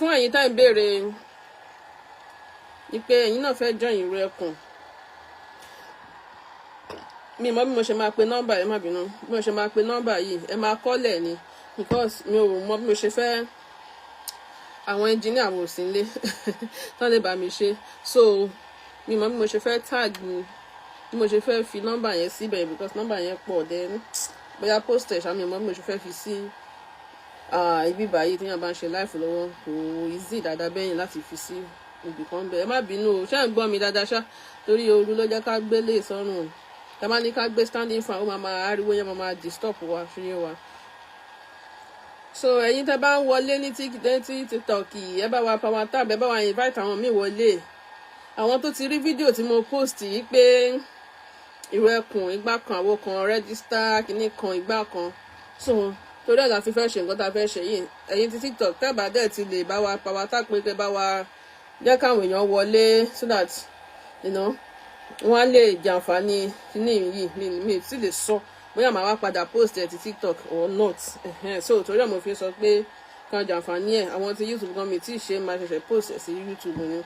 Fún ẹ̀yin tá ń béèrè ni pé ẹ̀yin náà fẹ́ join Ìrù Ẹkùn, mi mọ̀ bí mo ṣe máa pe nọ́mbà. Ẹ má bínú. Bí mo ṣe máa pe nọ́mbà yìí, ẹ máa kọ́lẹ̀ ni, because mi ò mọ̀ bí mo ṣe fẹ́. Àwọn engineer wò sí nílé tán lè bá mi ṣe, so mi mọ̀ bí mo ṣe fẹ́ tag, bí mo ṣe fẹ́ fi nọ́mbà yẹn síbẹ̀, because nọ́mbà yẹn pọ̀. Then bóyá post ẹ̀ ṣá, mi mọ̀ bí mo ṣe fẹ́ fi sí ibi báyìí. Tí yẹn bá ń ṣe live lọ́wọ́, kò easy dáadáa bẹ́yìn láti fi sí ibì kan bẹ́ẹ̀. Ẹ má bínú o. Ṣé ẹ̀ ń gbọ́ mi dáadáa ṣá? Torí ooru ló jẹ́ ká gbélé sọ́rùn. Tá bá ní ká gbé standing fan, ó máa máa ariwo yẹn máa máa disturb wa ṣúyẹ́ wa. So ẹ̀yin tẹ́ bá ń wọlé ní TikTok, ẹ bá wa power tap, ẹ bá wa invite àwọn míì wọlé. Àwọn tó ti rí fídíò tí mo post yìí pé Ìrù Ẹkùn, ìgbà kan, àwo kan, register kìíní kan, ìgbà kan, so torí ẹ̀ la fi fẹ́ ṣe nǹkan tá a fẹ́ ṣe yìí. Ẹ̀yin ti TikTok, tẹ́ bá dẹ̀ ti lè bá wa power tap pé kẹ́ bá wa jẹ́ káwọn èèyàn wọlé so that wọ́n á lè jàǹfààní kíní yìí. Mi sì lè sọ bóyá màá wá padà post ẹ̀ ti TikTok or not. So torí ẹ̀ mo fi sọ pé kan jàǹfààní ẹ̀. Àwọn ti YouTube gan, mi tí ì ṣe, máa ṣẹ̀ṣẹ̀ post ẹ̀ sí YouTube ni.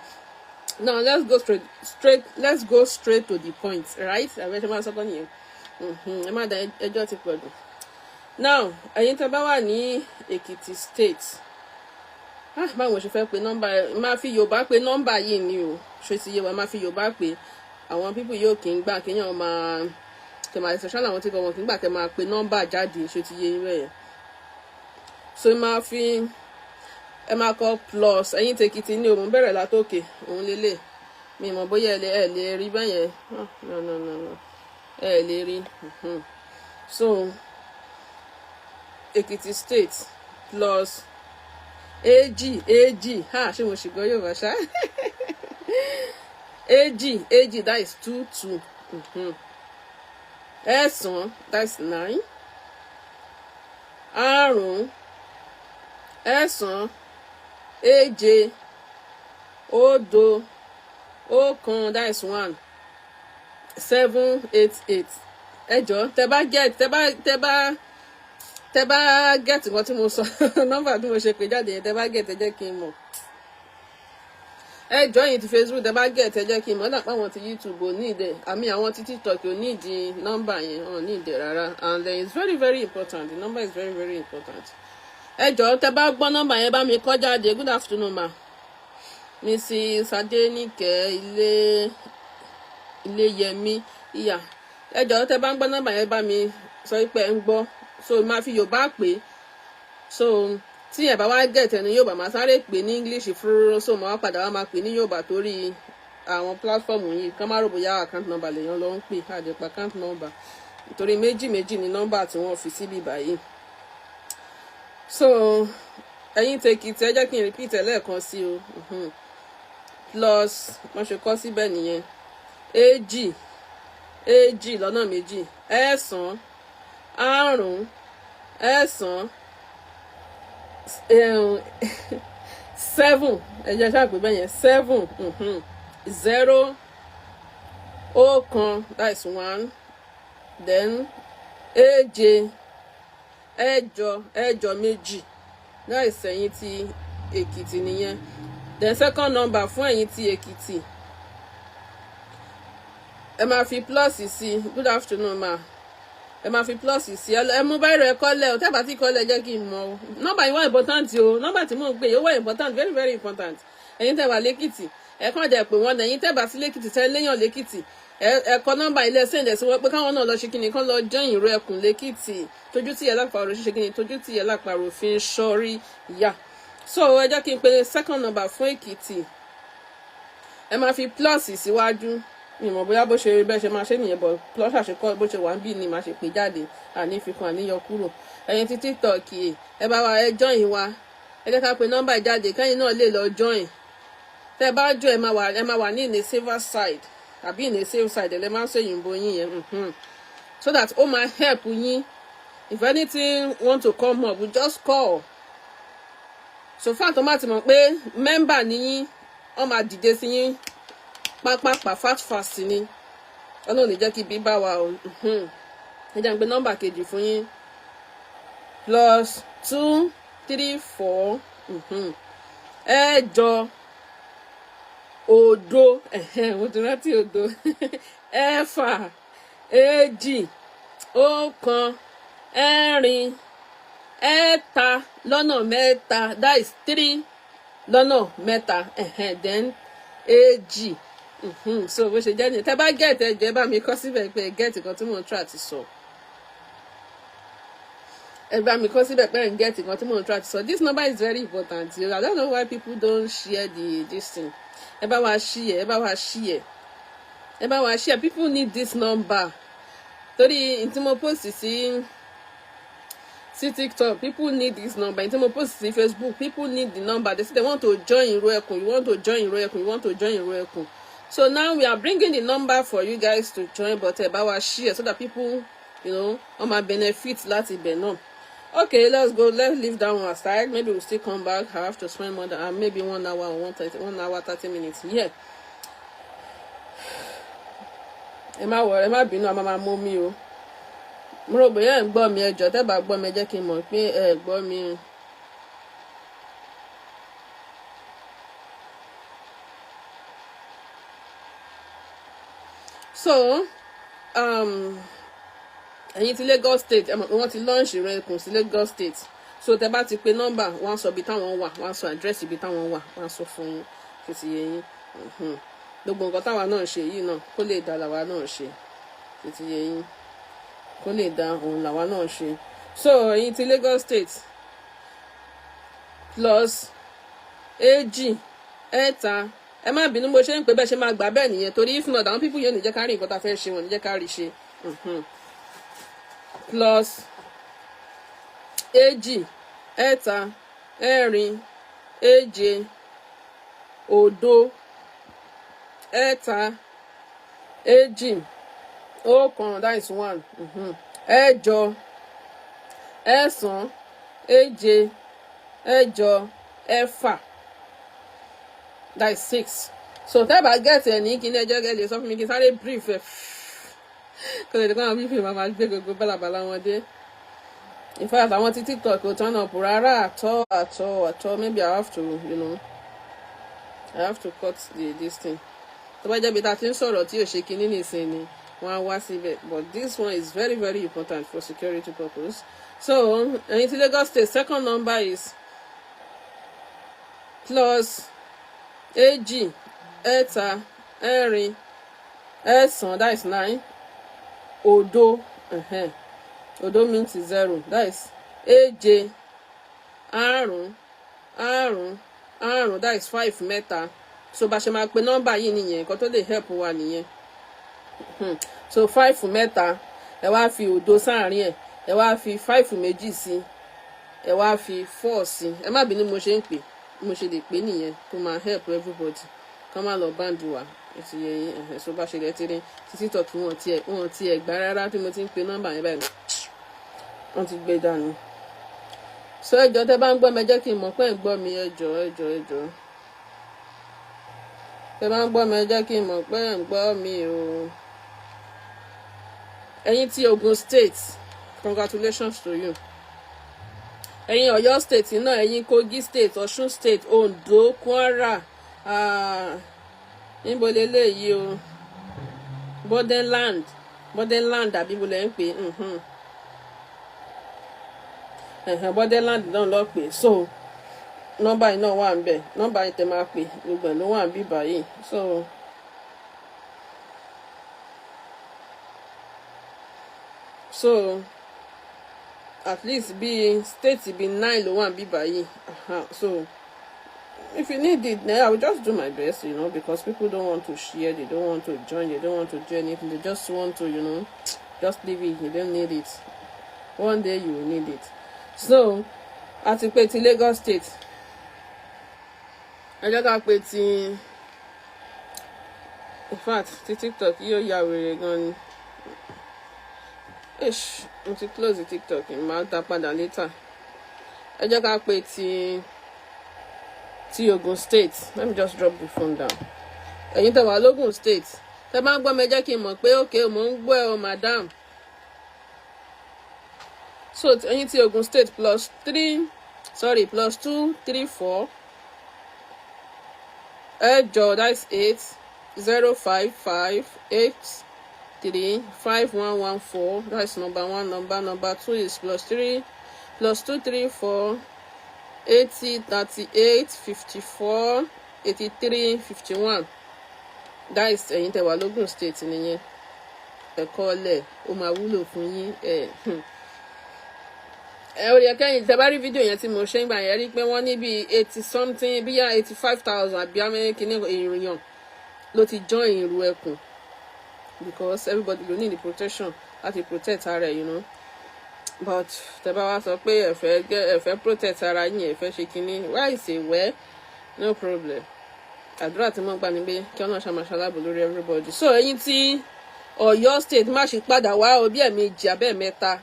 Now let's go straight to the point, right? Àbẹ ṣe máa sọ kọ́ nìyẹn. Ẹ má da ẹjọ́ ti pọ̀ jù. Now, ẹ̀yin tẹ́ bá wà ní Èkìtì State, ah, báwo ṣe fẹ́ pe nọ́mbà? Máa fi Yorùbá pe nọ́mbà yìí ni o. Ṣe ti yé wa? Máa fi Yorùbá pé. Àwọn people yóò kì í gbà kéèyàn máa kẹ máa ṣe ṣáà, àwọn tí wọn kì í gbà kẹ máa pe nọ́mbà jáde. Ṣe ti yé yín bẹ́ẹ̀? So máa fi, ẹ máa kọ plus. Ẹ̀yin tèkìtì ní òun bẹ̀rẹ̀ látòkè òun lélẹ̀. Mi mọ̀ bóyá ẹ lè rí bẹ́yẹn. No, no, no, no, ẹ lè rí. So Èkìtì State, plus èjì èjì, ha, ṣé mo ṣì gbọ́ Yorùbá ṣá? Èjì èjì, that is two two, ẹ̀sán, that is nine, àrún, ẹ̀sán, èje, òdo, ọ̀kan, that is one, seven, eight, eight. Ẹ jọ̀ọ́, tẹ́ bá get, tẹ́ bá get nǹkan tí mo sọ, nọ́mbà tí mo ṣe pè jáde yẹn, tẹ́ bá get, ẹ jẹ́ kí n mọ̀. Ẹ jọ̀ọ́, yìí ti Facebook, tẹ́ bá get, ẹ jẹ́ kí n mọ̀. Dàpọ̀ àwọn ti YouTube ò ní ìdẹ àmì, àwọn ti TikTok ò ní ìdí nọ́mbà yẹn, ò ní ìdẹ rárá. And then it's very, very important. The number is very, very important. Ẹ jọ̀ọ́, tẹ́ bá gbọ́ nọ́mbà yẹn, bá mi kọ jáde. Good afternoon, ma, Mrs Adenike Ilé Iléyẹmí ìyá. Ẹ jọ̀ọ́, tẹ́ bá ń gbọ́ nọ́mbà yẹn, bá mi sọ pé ẹ ń gbọ́. So máa fi Yorùbá pè. So tí ẹ bá wá get ẹni Yorùbá, máa sáré pè ní English fúrúrú. So máa wá padà wá máa pè ní Yorùbá, torí àwọn platform yìí, kán má rò bóyá account number lèèyàn lọ ń pè. Àdèpà account number, nítorí méjì méjì ní nọ́mbà tí wọ́n fi síbí báyìí. So ẹ̀yin tèkìtì, ẹ jẹ́ kí n repeat ẹ̀ lẹ́ẹ̀kan sí o. Plus, wọ́n ṣe kọ́ síbẹ̀ nìyẹn, èjì èjì lọ́nà méjì, ẹ̀sán, àrún, ẹ̀sán, seven, ẹ jẹ́ ṣáà pé bẹ́ẹ̀ yẹn, seven, zero, ọ̀kan, that is one, then èje, ẹ̀jọ, ẹ̀jọ méjì. That is ẹ̀yin ti Èkìtì nìyẹn. Then second number fún ẹ̀yin ti Èkìtì, ẹ máa fi plus sí. Good afternoon, ma. Ẹ máa fi plus sí. Ẹ mú báyìí rẹ kọ́lẹ̀ o. Tẹ́bà tí kọ́lẹ̀, jẹ́ kí n mọ̀ o. Nọ́mbà yìí wà important o. Nọ́mbà tí mò ń pè yìí, ó wà important, very, very important. Ẹ̀yin tẹ́ wà lẹ́kìtì, ẹ kàn jẹ́ pé wọ́n. Ẹ̀yin tẹ́ bá sí lẹ́kìtì, tẹ́ léyàn lẹ́kìtì, ẹ kọ nọ́mbà ilé, send ẹ̀ sí wọn pé káwọn náà lọ ṣe kíni, kán lọ join Ìrù Ẹkùn lẹ́kìtì. Tójú tí ẹ lápárò ṣíṣe kíni, tójú tí ẹ lápárò fi ń ṣọ́rí yá. So ẹ jẹ́ kí n pe second number fún Èkìtì. Ẹ máa fi plus síwájú. Mi mọ̀ bóyá bó ṣe bẹ́ẹ̀ ṣe máa ṣe nìyẹn, bọ̀ plus àṣekọ́ bó ṣe wà ń bí ni màá ṣe pè jáde, àní fikún, àníyọ kúrò. Ẹ̀yin ti TikTok, ẹ bá wa, ẹ join wa. Ẹ jẹ́ ká pe nọ́mbà jáde, kẹ́yìn náà lè lọ join. Tẹ́ bá join, ẹ máa wà ní in a safer side, àbí in a safe side ẹ lè máa ń ṣèyìnbó yín yẹn, so that ó máa help yín. If anything want to come up, we just call. So far tó má ti mọ̀ pé member ni yín, wọ́n máa dìde sí yín pápápá, fast fast ni. Ọlọ́run ní jẹ́ kí ibi bá wa o. Ẹ jẹ́ n pè nọ́mbà kejì fún yín: +234. Ẹ̀jọ, òdo, mo ti rántí òdo, ẹ̀fà, èjì, ọ̀kan, ẹ̀rin, ẹ̀ta lọ́nà mẹ́ta, that is three lọ́nà mẹ́ta, then èjì. So bó ṣe jẹ́ nìyẹn. Tẹ́ bá get, ẹ jẹ́ bá mi kọ síbẹ̀ pé get nǹkan tí mò ń try àti sọ. Ẹ bá mi kọ síbẹ̀ pé ẹ̀ ń get nǹkan tí mò ń try àti sọ. This number is very important. I don't know why people don't share this thing. Ẹ bá wa share, ẹ bá wa share, ẹ bá wa share. People need this number, torí n tí mo post sí TikTok, people need this number. N tí mo post sí Facebook, people need the number. They say they want to join Ìró Ẹkùn. You want to join Ìró Ẹkùn, you want to join Ìró Ẹkùn. So now we are bringing the number for you guys to join, but ẹ bá wa share so that people wọ́n máa benefit láti ibẹ̀ náà. Okay, let's go. Let's leave that one aside. Maybe we'll still come back. I have to spend more than maybe 1 hour or 1:30, 1 hour 30 minutes here. Ẹ má wọ, ẹ má bínú, a máa máa mú mi o. Mo rò bóyá ẹ̀ ń gbọ́ mi. Ẹ jọ̀ọ́, tẹ́ bá gbọ́ mi, ẹ jẹ́ kí n mọ̀ pé ẹ gbọ́ mi. So ẹ̀yin ti Lagos State, ẹ mọ̀ pé wọ́n ti launch Ìró Ẹkùn sí Lagos State. So tẹ́ bá ti pe nọ́mbà, wọ́n á sọ ibi táwọn wà, wọ́n á sọ àdírẹ́sì ibi táwọn wà, wọ́n á sọ fún yín. Tó ti yé yín? Gbogbo nǹkan táwa náà ṣe yìí náà, kó lè dá làwa náà ṣe. Tó ti yé yín? Kó lè dá òun làwa náà ṣe. So ẹ̀yin ti Lagos State, plus èjì, ẹ̀ta, ẹ má bínú bó ṣe ń pè, bẹ́ẹ̀ ṣe máa gbà bẹ́ẹ̀ nìyẹn, torí if not, àwọn people yóò ní jẹ́ ká rí nǹkan tá a fẹ́ ṣe, wọ́n ní jẹ́ ká rí ṣe. Plus èjì, ẹ̀ta, ẹ̀rin, èje, òdo, ẹ̀ta, èjì, ọ̀kan, that is one, ẹ̀jọ, ẹ̀sán, èje, ẹ̀jọ, ẹ̀fà, that is six. So tẹ́ bá get ẹ̀ ní kí ní ẹjọ́, ẹ lè sọ fún mi kí n sáré brief ẹ̀, kó lè dé kó àwọn fífi máa gbé gbogbo bálabàlá wọn dé. In fact, àwọn tí TikTok kò turn up rárá at all, at all, at all. Maybe I have to cut this thing. Tó bá jẹ́ bí ta ti ń sọ̀rọ̀ tí ò ṣe kinní nìsín ni, wọ́n á wá síbẹ̀, but this one is very, very important for security purpose. So ẹ̀yin tí Lagos State, second number is plus èjì, ẹ̀ta, ẹ̀rin, ẹ̀sán, that is nine, òdo, òdo means zero, that is èje, àrún, àrún, àrún, that is five mẹ́ta. So bá ṣe máa pe nọ́mbà yìí nìyẹn, nǹkan tó lè help wa nìyẹn. So five mẹ́ta, ẹ wá fi òdo sáàrin ẹ̀, ẹ wá fi five méjì sí, ẹ wá fi four sí. Ẹ má bínú, mo ṣe ń pè, mo ṣe lè pè nìyẹn, tó máa help everybody kán má lọ ban wa. Ètò yẹn ẹ̀hẹ̀. So bá ṣe lẹ́ ti rí títí tọ̀ kí wọ́n tiẹ̀ gbá rárá tí mo ti ń pe nọ́mbà yẹn báyìí, wọ́n ti gbé dànù. So ẹ jọ̀ọ́, tẹ́ bá ń gbọ́ mi, ẹ jẹ́ kí n mọ̀ pé ẹ̀ ń gbọ́ mi. Ẹ jọ̀ọ́, ẹ jọ̀ọ́, ẹ jọ̀ọ́, tẹ́ bá ń gbọ́ mi, ẹ jẹ́ kí n mọ̀ pé ẹ̀ ń gbọ́ mi o. Ẹ̀yin tí Ogun State, congratulations to you. Ẹ̀yin Ọ̀yọ́ State náà, ẹ̀yin Kogi State, Ọ̀ṣun State, Ondo, Kwara, níbo leléyìí o? Borderland, Borderland, àbí ibo lẹ́ ń pè é? Borderland náà lọ pè. So nọ́mbà yìí náà wà ń bẹ̀, nọ́mbà yìí tẹ́ máa pè, gbogbo ẹ̀ ló wà ń bí báyìí. So at least bíi state bíi nine ló wà ń bí báyìí. So if you need it then I will just do my best, because people don't want to share, they don't want to join, they don't want to do anything. They just want to just leave it. You don't need it. One day you will need it. So a ti pè ti Lagos State. Ẹ jẹ́ ká pè ti, in fact, ti TikTok yóò ya wèrè gan ni. Ish, mo ti close the TikTok, màá dá padà later. Ẹ jẹ́ ká pè ti Ogun State. Let me just drop the phone down. Ẹ̀yin tẹ́ wà lógùn State, tẹ́ bá ń gbọ́ mi, ẹ jẹ́ kí n mọ̀ pé okay, mò ń gbọ́ ẹ o, madam. So ẹ̀yin ti Ogun State, plus three, sorry, +234. Ẹ̀jọ, that's 8 0 5 5 8 3 5 1 1 4. That's number one number. Number two is +3 +2 3 4 80 38 54 83 51. That is ẹ̀yin tẹ́ wà lógùn State nìyẹn. Ẹ kọ ọ́ lẹ̀, ó máa wúlò fún yín. Ẹ ó yẹ kẹ́yìn tẹ́ bá rí fídíò yẹn tí mo ṣe ń gbà yẹn, rí pé wọ́n ní bíi 80 something, bíyà 85,000 àbí amẹ́kíní èèyàn ló ti join Ìrù Ẹkùn, because everybody go need the protection láti protect ara ẹ̀. But tẹ́ bá wá sọ pé ẹ fẹ́ ẹ fẹ́ protect ara yín, ẹ fẹ́ ṣe kínní, why is a well, no problem. Àdúrà tí mo gbà ní pé kí Ọlọ́run ṣàmà ṣaláàbò lórí everybody. So ẹ̀yin tí Ọ̀yọ́ State, má ṣe padà wá o, bí ẹ̀ẹ̀mejì abẹ́ẹ̀mẹ́ta.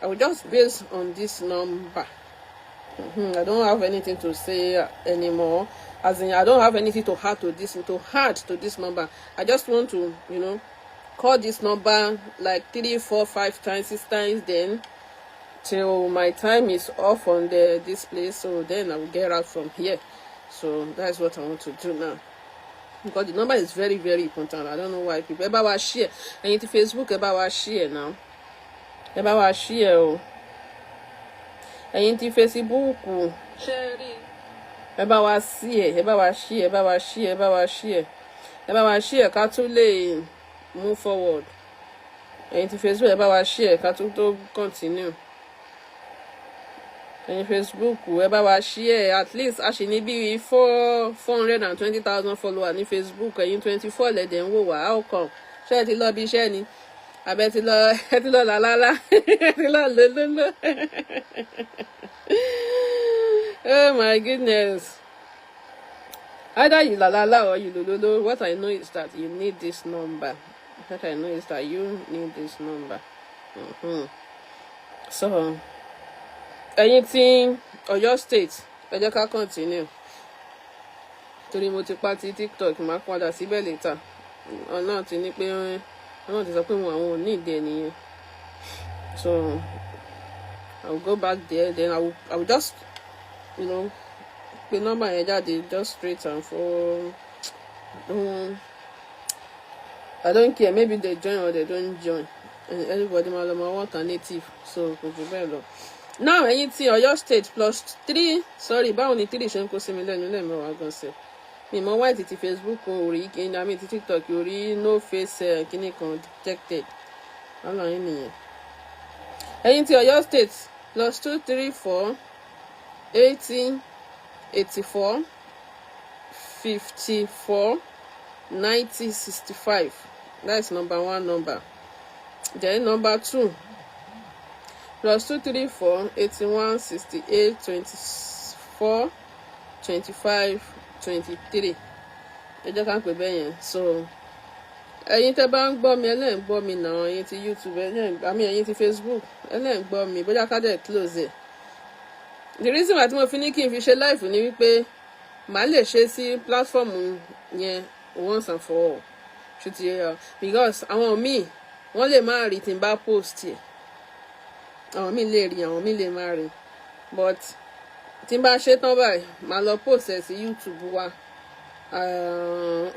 I will just base on this number. I don't have anything to say anymore, as in, I don't have anything to add to this number. I just want to call this number like three, four, five times, six times, then till my time is off on the display. So then I will get out from here. So that's what I want to do now, because the number is very, very important. I don't know why people. Ẹ bá wa share. Ẹ̀yin ti Facebook, ẹ bá wa share now. Ẹ bá wa share o. Ẹ̀yin ti Facebook, ẹ bá wa share, ẹ bá wa share, ẹ bá wa share, ẹ bá wa share, ẹ bá wa share ká tún lè move forward. Ẹ̀yin ti Facebook, ẹ bá wa share ká tún tó continue. Ẹ̀yin Facebook, ẹ bá wa share. At least a ṣì ní bíi 420,000 followers ní Facebook. Ẹ̀yin 24 lẹ́dẹ̀ ń wò wá. How come? Ṣé ẹ ti lọ bí iṣẹ́ ni, àbẹ ti lọ, ẹ ti lọ làlálá, ẹ ti lọ lólóló? Oh my goodness. Either you lalala or you lololo, what I know is that you need this number. What I know is that you need this number. So ẹ̀yin tí Ọ̀yọ́ State, ẹ jẹ́ ká continue, torí mo ti pa ti TikTok, máa padà síbẹ̀ later. Ọ̀nà ti ní pé ọ̀nà ti sọ pé wọn àwọn ò ní ìdí ẹ̀ nìyẹn. So I will go back there, then I will just pe nọ́mbà yẹn jáde, just straight and for I don't care, maybe they join or they don't join. Everybody máa lọ máa want alternative, so kò jù bẹ́ẹ̀ lọ. Now, ẹ̀yin tí Ọ̀yọ́ State, +3, sorry, báwo ni three ṣe ń kó sí mi lẹ́nu lẹ́ẹ̀mẹ́wàá gan sẹ̀? Mi mọ white ti Facebook ò rí kíní àmì ti TikTok ò rí. No face kíní kan detected. Wàhálà yín nìyẹn. Ẹ̀yin tí Ọ̀yọ́ State, +2 3 4 80 84 54 90 65. That's number one number. Then number two, +2 3 4 81 68 24 25 23. Ẹ jẹ́ ká pè bẹ́ẹ̀ yẹn. So ẹ̀yin tẹ́ bá ń gbọ́ mi, ẹ lẹ́ ń gbọ́ mi náà. Ẹ̀yin ti YouTube, ẹ lẹ́ ń, àmì, ẹ̀yin ti Facebook, ẹ lẹ́ ń gbọ́ mi. Bóyá ká dẹ̀ close ẹ̀. The reason why tí mo fi ní kí n fi ṣe live ni wípé màá lè ṣe sí platform yẹn once and for all. Ṣe ti yẹ? Because àwọn míì, wọ́n lè má rí tí n bá post ẹ̀. Àwọn míì lè rí, àwọn míì lè má rí, but tí n bá ṣe tán báyìí, màá lọ post ẹ̀ sí YouTube wa,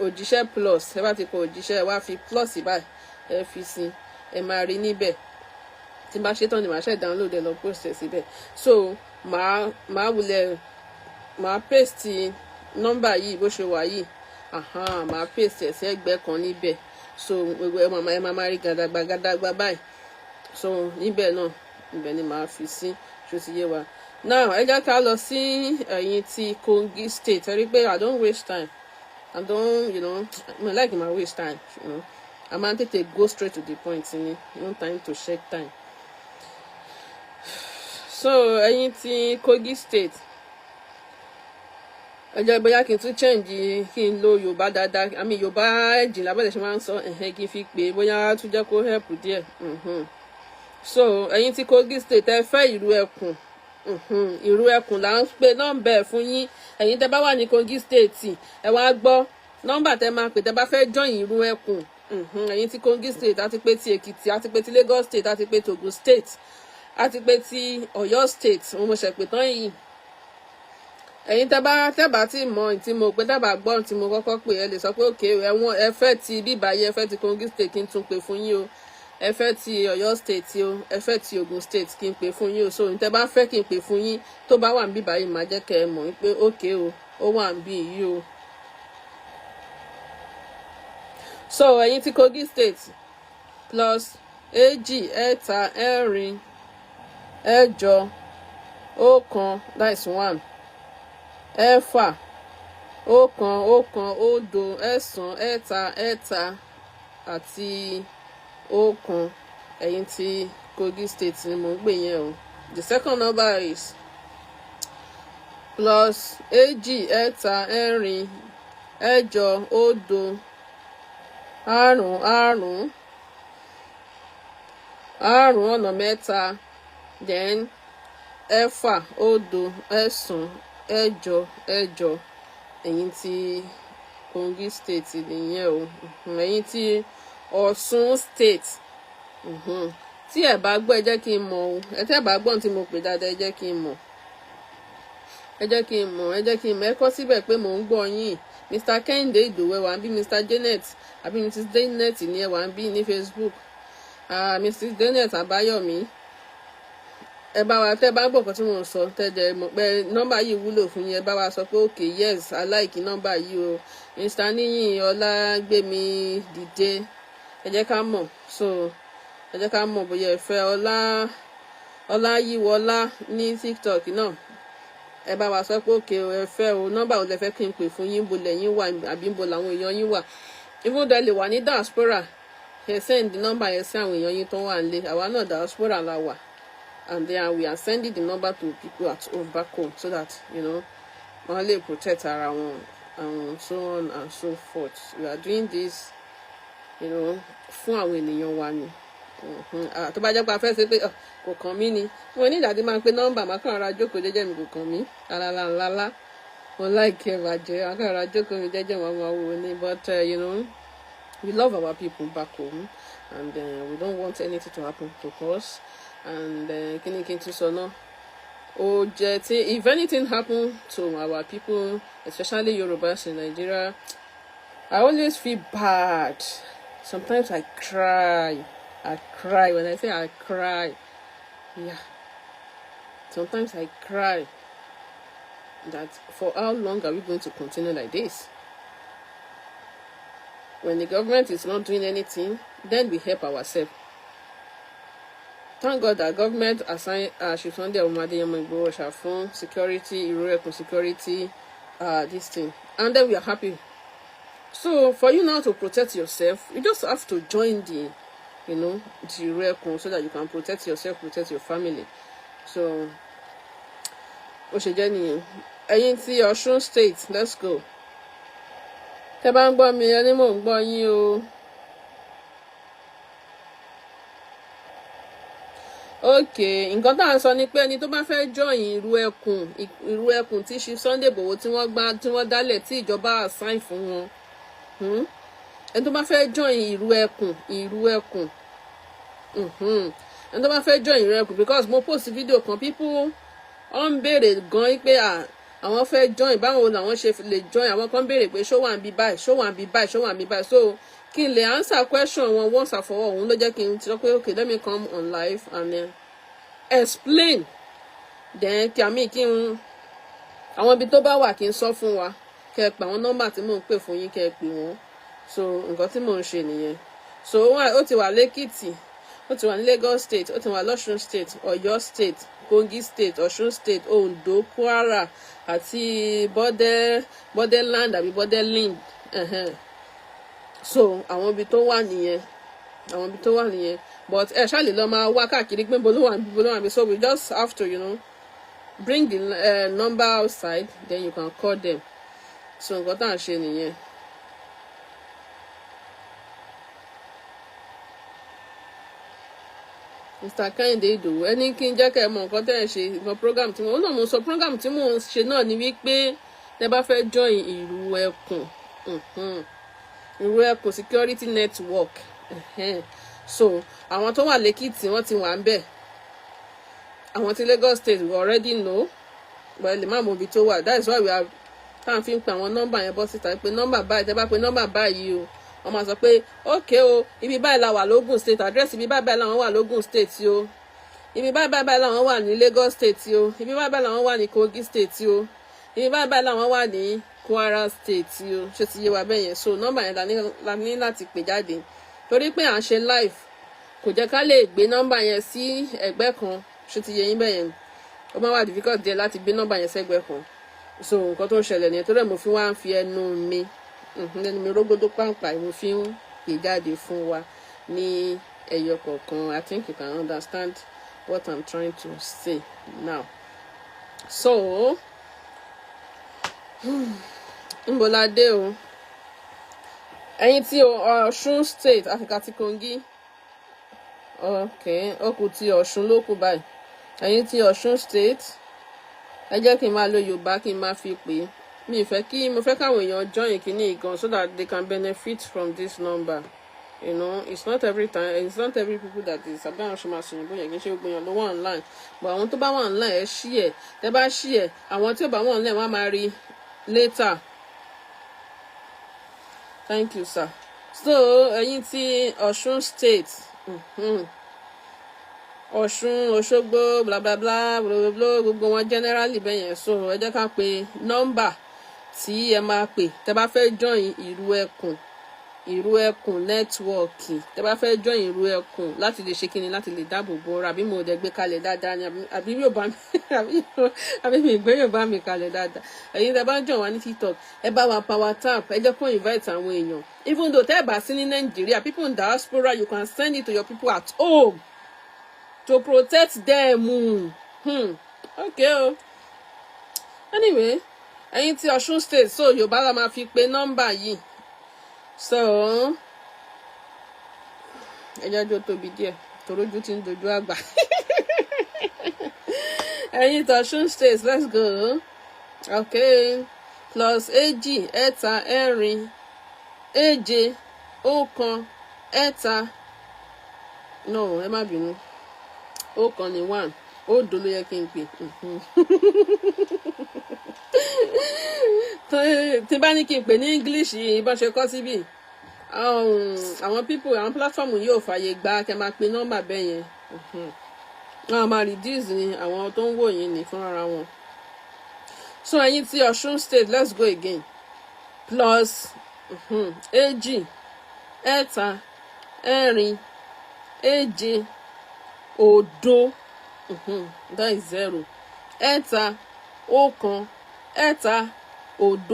Òjíṣẹ́ Plus. Ẹ bá ti kọ Òjíṣẹ́, ẹ wá fi plus báyìí, ẹ fi sí, ẹ máa rí níbẹ̀. Tí n bá ṣe tán ni màá ṣe download ẹ, lọ post ẹ síbẹ̀. So màá wulẹ̀ màá paste nọ́mbà yìí bó ṣe wà yìí, màá paste ẹ̀ sí ẹgbẹ́ kan níbẹ̀. So gbogbo ẹ máa rí gàdàgbà gàdàgbà báyìí. So níbẹ̀ náà, ibẹ̀ ni màá fi sí. Ṣó ti yé wa? Now, ẹ jẹ́ ká lọ sí ẹ̀yin ti Kogi State. Ẹ rí pé I don't waste time. I don't you know I like my waste time. I máa ń tètè go straight to the point ni. No time to check time. So ẹ̀yin ti Kogi State, ẹ jẹ́ bóyá kí n tún change, kí n lo Yorùbá dáadáa, àmì Yorùbá ẹ̀jìn lábẹ́lẹ̀ ṣe máa ń sọ ẹ̀hẹ́n, kí n fi pè é, bóyá tún jẹ́ kó help díẹ̀. So ẹ̀yin ti Kogi State, ẹ fẹ́ Ìrù Ẹkùn. Ìrù Ẹkùn là ń pè nọ́mbà ẹ̀ fún yín. Ẹ̀yin tẹ́ bá wà ní Kogi State, ẹ wá gbọ́ nọ́mbà tẹ́ máa pè tẹ́ bá fẹ́ join Ìrù Ẹkùn. Ẹ̀yin ti Kogi State, àti pé ti Èkìtì, àti pé ti Lagos State, àti pé ti Ogun State, àti pé ti Ọ̀yọ́ State, òun mo ṣẹ̀ pé tán yìí. Ẹ̀yin tẹ́ bá tí mọ̀ tí mo pé, tẹ́ bá gbọ́ tí mo kọ́kọ́ pè, ẹ lè sọ pé okay, ẹ̀wọ̀n ẹ fẹ́ ti bíbáyé, ẹ fẹ́ ti Kogi State kí n tún pè fún yín o, ẹ fẹ́ ti Ọ̀yọ́ State o, ẹ fẹ́ ti Ogun State kí n pè fún yín o. So tẹ́ bá fẹ́ kí n pè fún yín tó bá wà níbí báyìí, màá jẹ́ kẹ́ ẹ mọ̀ wípé okay o, ó wà níbí yìí o. So ẹ̀yin ti Kogi State, plus 2, 3, 4, 8, 1, that is 1, 6, 1, 1, 0, 9, 3, 3 àti 1. Ẹ̀yin tí Kogi State ni mò ń pè yẹn o. The second number is plus 2, 3, 4, 8, 0, 5, 5, 5 ọ̀nà 3, then 6, 0, 9, 8, 8. Ẹ̀yin tí Kogi State nìyẹn o. Ẹ̀yin tí Ọ̀ṣun State, tí ẹ bá gbọ́, ẹ jẹ́ kí n mọ̀ o. Ẹ tẹ́ bá gbọ́n tí mo pè dáadáa, ẹ jẹ́ kí n mọ̀, ẹ jẹ́ kí n mọ̀, ẹ jẹ́ kí n mọ̀. Ẹ kọ síbẹ̀ pé mò ń gbọ́ yín. Mr Kehinde Ìdòwú, ẹ wà ń bí. Mr Janet àbí Mrs Janet ní, ẹ wà ń bí ní Facebook. Mrs Janet Àbáyọ̀mí, ẹ bá wa, tẹ́ bá gbọ́ nǹkan tí mò ń sọ, tẹ́ jẹ́ mọ̀ pé nọ́mbà yìí wúlò fún yín, ẹ bá wa sọ pé okay, yes, I like nọ́mbà yìí o. Mr Níyìn Ọlágbémi dìde, ẹ jẹ́ ká mọ̀. So ẹ jẹ́ ká mọ̀ bóyá ẹ fẹ́ ọlá Ọláyíwọlá ní TikTok náà. Ẹ bá wa sọ pé okay o, ẹ fẹ́ o. Nọ́mbà wo lẹ fẹ́ kí n pè fún yín? Bo lẹ́yìn wà àbí bo làwọn èèyàn yín wà? Even though ẹ lè wà ní diaspora, ẹ send nọ́mbà yẹn sí àwọn èèyàn yín tó wà nílé. Àwa náà, diaspora la wà, and then we are sending the number to people at home, back home, so that wọ́n lè protect ara wọn and so on and so forth. We are doing this fún àwọn ènìyàn wa ni. Tó bá jẹ́ pé a fẹ́ ṣe pé kò kàn mí ni, mo ní ìdádí máa ń pe nọ́mbà, máa kàn ra jókòó jẹ́jẹ́ mi. Kò kàn mí lálálálá, mo like ẹ bàjẹ́, máa kàn ra jókòó mi jẹ́jẹ́, wọn máa wò ní. But we love our people back home and we don't want anything to happen to us. And kí ni kí n tún sọ náà? Ó jẹ́ tí if anything happen to our people, especially Yorubas in Nigeria, I always feel bad. Sometimes I cry. I cry. When I say I cry, yeah, sometimes I cry that for how long are we going to continue like this? When the government is not doing anything, then we help ourselves. Thank God that government assign Chief Sunday Adeyemo Igboho fún security, Ìró Ẹkùn security, this thing, and then we are happy. So for you now to protect yourself, you just have to join the you know the Ìró Ẹkùn so that you can protect yourself, protect your family. So ó ṣe jẹ́ nìyẹn. Ẹ̀yin tí Ọ̀ṣun State, let's go. Tẹ́ bá ń gbọ́ mi, ẹni mò ń gbọ́ yín o. Ok, nǹkan tá à ń sọ ni pé ẹni tó bá fẹ́ join Ìrù Ẹkùn, Ìrù Ẹkùn tí Chief Sunday Igboho tí wọ́n gbá, tí wọ́n dálẹ̀, tí ìjọba assign fún wọn, Ẹni tó bá fẹ́ join Ìrù Ẹkùn, Ìrù Ẹkùn, ẹni tó bá fẹ́ join Ìrù Ẹkùn, because mo post video kan, people wọ́n ń béèrè gan pé àwọn fẹ́ join, báwo làwọn ṣe lè join? Àwọn kan béèrè pé ṣó wà ń bí báyìí, ṣó wà ń bí báyìí, ṣó wà ń bí báyìí? So kí n lè answer question wọn once and for all, òun ló jẹ́ kí n ti sọ pé okay, let me come on live and explain. Then kí àmì kí n àwọn ibi tó bá wà kí n sọ fún wa, kẹ́ ẹ pè àwọn nọ́mbà tí mò ń pè fún yín, kẹ́ ẹ pè wọ́n. So nǹkan tí mò ń ṣe nìyẹn. So ó ti wà lẹ́kìtì, ó ti wà ní Lagos State, ó ti wà lọ́ṣun State, Ọ̀yọ́ State, Kogi State, Ọ̀ṣun State, Ondo, Kwara àti borderland àbí borderland. So àwọn ibi tó wà nìyẹn, àwọn ibi tó wà nìyẹn. But ẹ ṣáà lè lọ máa wá káàkiri pé bolo wà, bolo wà. So we just have to bring the number outside, then you can call them. So nǹkan tá à ń ṣe nìyẹn. Mr. Kehinde Ìdòwú, ẹni kí n jẹ́ kẹ́ ẹ mọ nǹkan tẹ́ ẹ ṣe, nǹkan program tí mo náà mo sọ, program tí mò ń ṣe náà ni wípé tẹ́ bá fẹ́ join Ìrù Ẹkùn, Ìrù Ẹkùn security network. So àwọn tó wà lẹ́kìtì, wọ́n ti wà ń bẹ̀. Àwọn tí Lagos State, we already know. But ẹ lè má mọ ibi tó wà. That is why we are tá à ń fi ń pe àwọn nọ́mbà yẹn bọ́ síta, pé nọ́mbà báyìí, tẹ́ bá pe nọ́mbà báyìí o, wọ́n máa sọ pé, "Okay o, ibi báyìí la wà lógùn State, address ibi báyìí báyìí làwọn wà lógùn State o, ibi báyìí báyìí báyìí làwọn wà ní Lagos State o, ibi báyìí báyìí làwọn wà ní Kogi State o, ibi báyìí báyìí làwọn wà ní Kwara State o." Ṣé ti yé wa bẹ́ẹ̀ yẹn? So nọ́mbà yẹn la ní láti pè jáde, torí pé à ń ṣe live, kò jẹ́ ká lè gbé nọ́mbà yẹn sí ẹ̀gbẹ́ kan. Ṣé ti yé yín bẹ́ẹ̀ yẹn? Ó máa wà difficult díẹ̀ láti gbé nọ́mbà yẹn sẹ́gbẹ́ kan. So nǹkan tó ń ṣẹlẹ̀ nìyẹn, torí ẹ̀ mo fi wá ń fi ẹnu mi, ẹnu mi rógódó pàǹpà, mo fi ń pè jáde fún wa ní ẹyọ kọ̀ọ̀kan. I think you can understand what I'm trying to say now. So níbo la dé o? Ẹ̀yin tí Ọ̀ṣun State, Africa ti Kogi, ok, ó kù ti Ọ̀ṣun ló kù báyìí. Ẹ̀yin tí Ọ̀ṣun State, ẹ jẹ́ kí n máa lo Yorùbá kí n máa fi pè é. Mi fẹ́ kí mo fẹ́ káwọn èèyàn join kínní gan, so that they can benefit from this number. It's not every time, it's not every people that is àbí àwọn ṣe máa sọ òyìnbó yẹn. Kì í ṣe gbogbo èèyàn ló wà online, but àwọn tó bá wà online, ẹ ṣí ẹ. Tẹ bá ṣí ẹ, àwọn tí ò bá wà online, wọ́n á máa rí later. Thank you, sir. So ẹ̀yin tí Ọ̀ṣun State, Ọ̀ṣun, Òṣogbo, bla bla bla bla bla, gbogbo wọn generally bẹ́ẹ̀ yẹn. So ẹ jẹ́ ká pe nọ́mbà tí ẹ máa pè tẹ́ bá fẹ́ join Ìrù Ẹkùn, Ìrù Ẹkùn Network. Tẹ́ bá fẹ́ join Ìrù Ẹkùn láti lè ṣe kíni, láti lè dáàbò bo ara. Àbí mo dẹ̀ gbé kalẹ̀ dáadáa ni, àbí yóò bá mi, àbí mi gbé yóò bá mi kalẹ̀ dáadáa? Ẹ̀yin tẹ́ bá join wa ní TikTok, ẹ bá wa power tap, ẹ jẹ́ kó invite àwọn èèyàn. Even though tẹ́ ẹ bá sí ní Nàìjíríà, people in diaspora, you can send it to your people at home to protect them. Okay o. Anyway, ẹ̀yin tí Ọ̀ṣun State, so Yorùbá la máa fi pe nọ́mbà yìí. So ẹ jẹ́ jó tóbi díẹ̀, torójú tí ń dojú àgbà. Ẹ̀yin tí Ọ̀ṣun State, let's go. Okay, plus 2, 3, 4, 7, 1, 3. No, ẹ má bínú, 1 ní 1, 0 ló yẹ kí n pè. Tí bá ní kí n pè ní English yìí, bọ́n ṣe kọ́ síbí, àwọn people, àwọn platform yóò fààyè gba kẹ́ máa pe nọ́mbà bẹ́ẹ̀ yẹn. Wọ́n máa reduce ní àwọn tó ń wò yín ní fúnra wọn. So ẹ̀yin tí Ọ̀ṣun State, let's go again. Plus 2, 3, 4, 7, 0, that is 0, 3, 1, 3, 0, 4,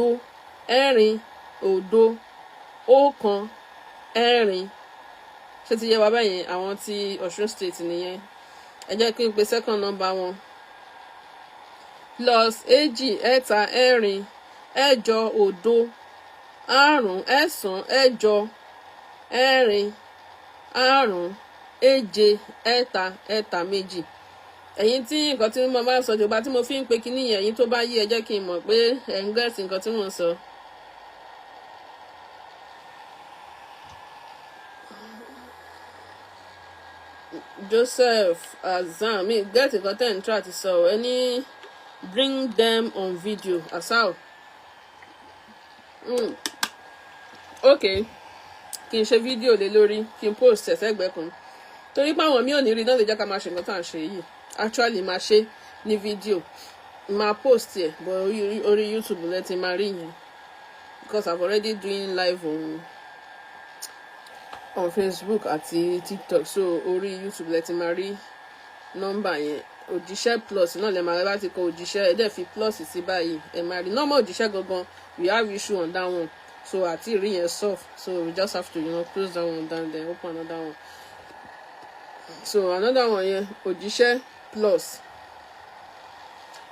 0, 1, 4. Ṣé ti yé wa báyẹn? Àwọn tí Ọ̀ṣun State nìyẹn. Ẹ jẹ́ kí n pe second number wọn. Plus 2, 3, 4, 8, 0, 5, 9, 8, 4, 5, 7, 3, 3, 2. Ẹ̀yin tí nǹkan tí mo bá sọ Yorùbá tí mo fi ń pe kinní yẹn, ẹ̀yin tó bá yí, ẹ jẹ́ kí n mọ̀ pé ẹ̀ ń get nǹkan tí mò ń sọ. Joseph Azam, mi get nǹkan tẹ́ ń try àti sọ. Ẹ ní bring them on video asao. Ok, kí n ṣe fídíò lé lórí, kí n post ẹ̀ sẹ́gbẹ̀ẹ́ kan, torí pé àwọn míì ò ní rí náà lè jẹ́ ká máa ṣe nǹkan tá à ń ṣe yìí. Actually, máa ṣe ní fídíò, máa post ẹ̀, but orí YouTube lẹ ti máa rí yẹn, because I've already doing live on Facebook àti TikTok. So orí YouTube lẹ ti máa rí nọ́mbà yẹn. Òjíṣẹ́ plus náà lẹ máa rí. Bá ti kọ òjíṣẹ́, ẹ dẹ̀ fi plus sí báyìí, ẹ máa rí nọ́mbà òjíṣẹ́ gangan. We have issue on that one, so àti rí yẹn solve, so we just have to close that one down, then open another one. So another one yẹn, òjíṣẹ́ plus.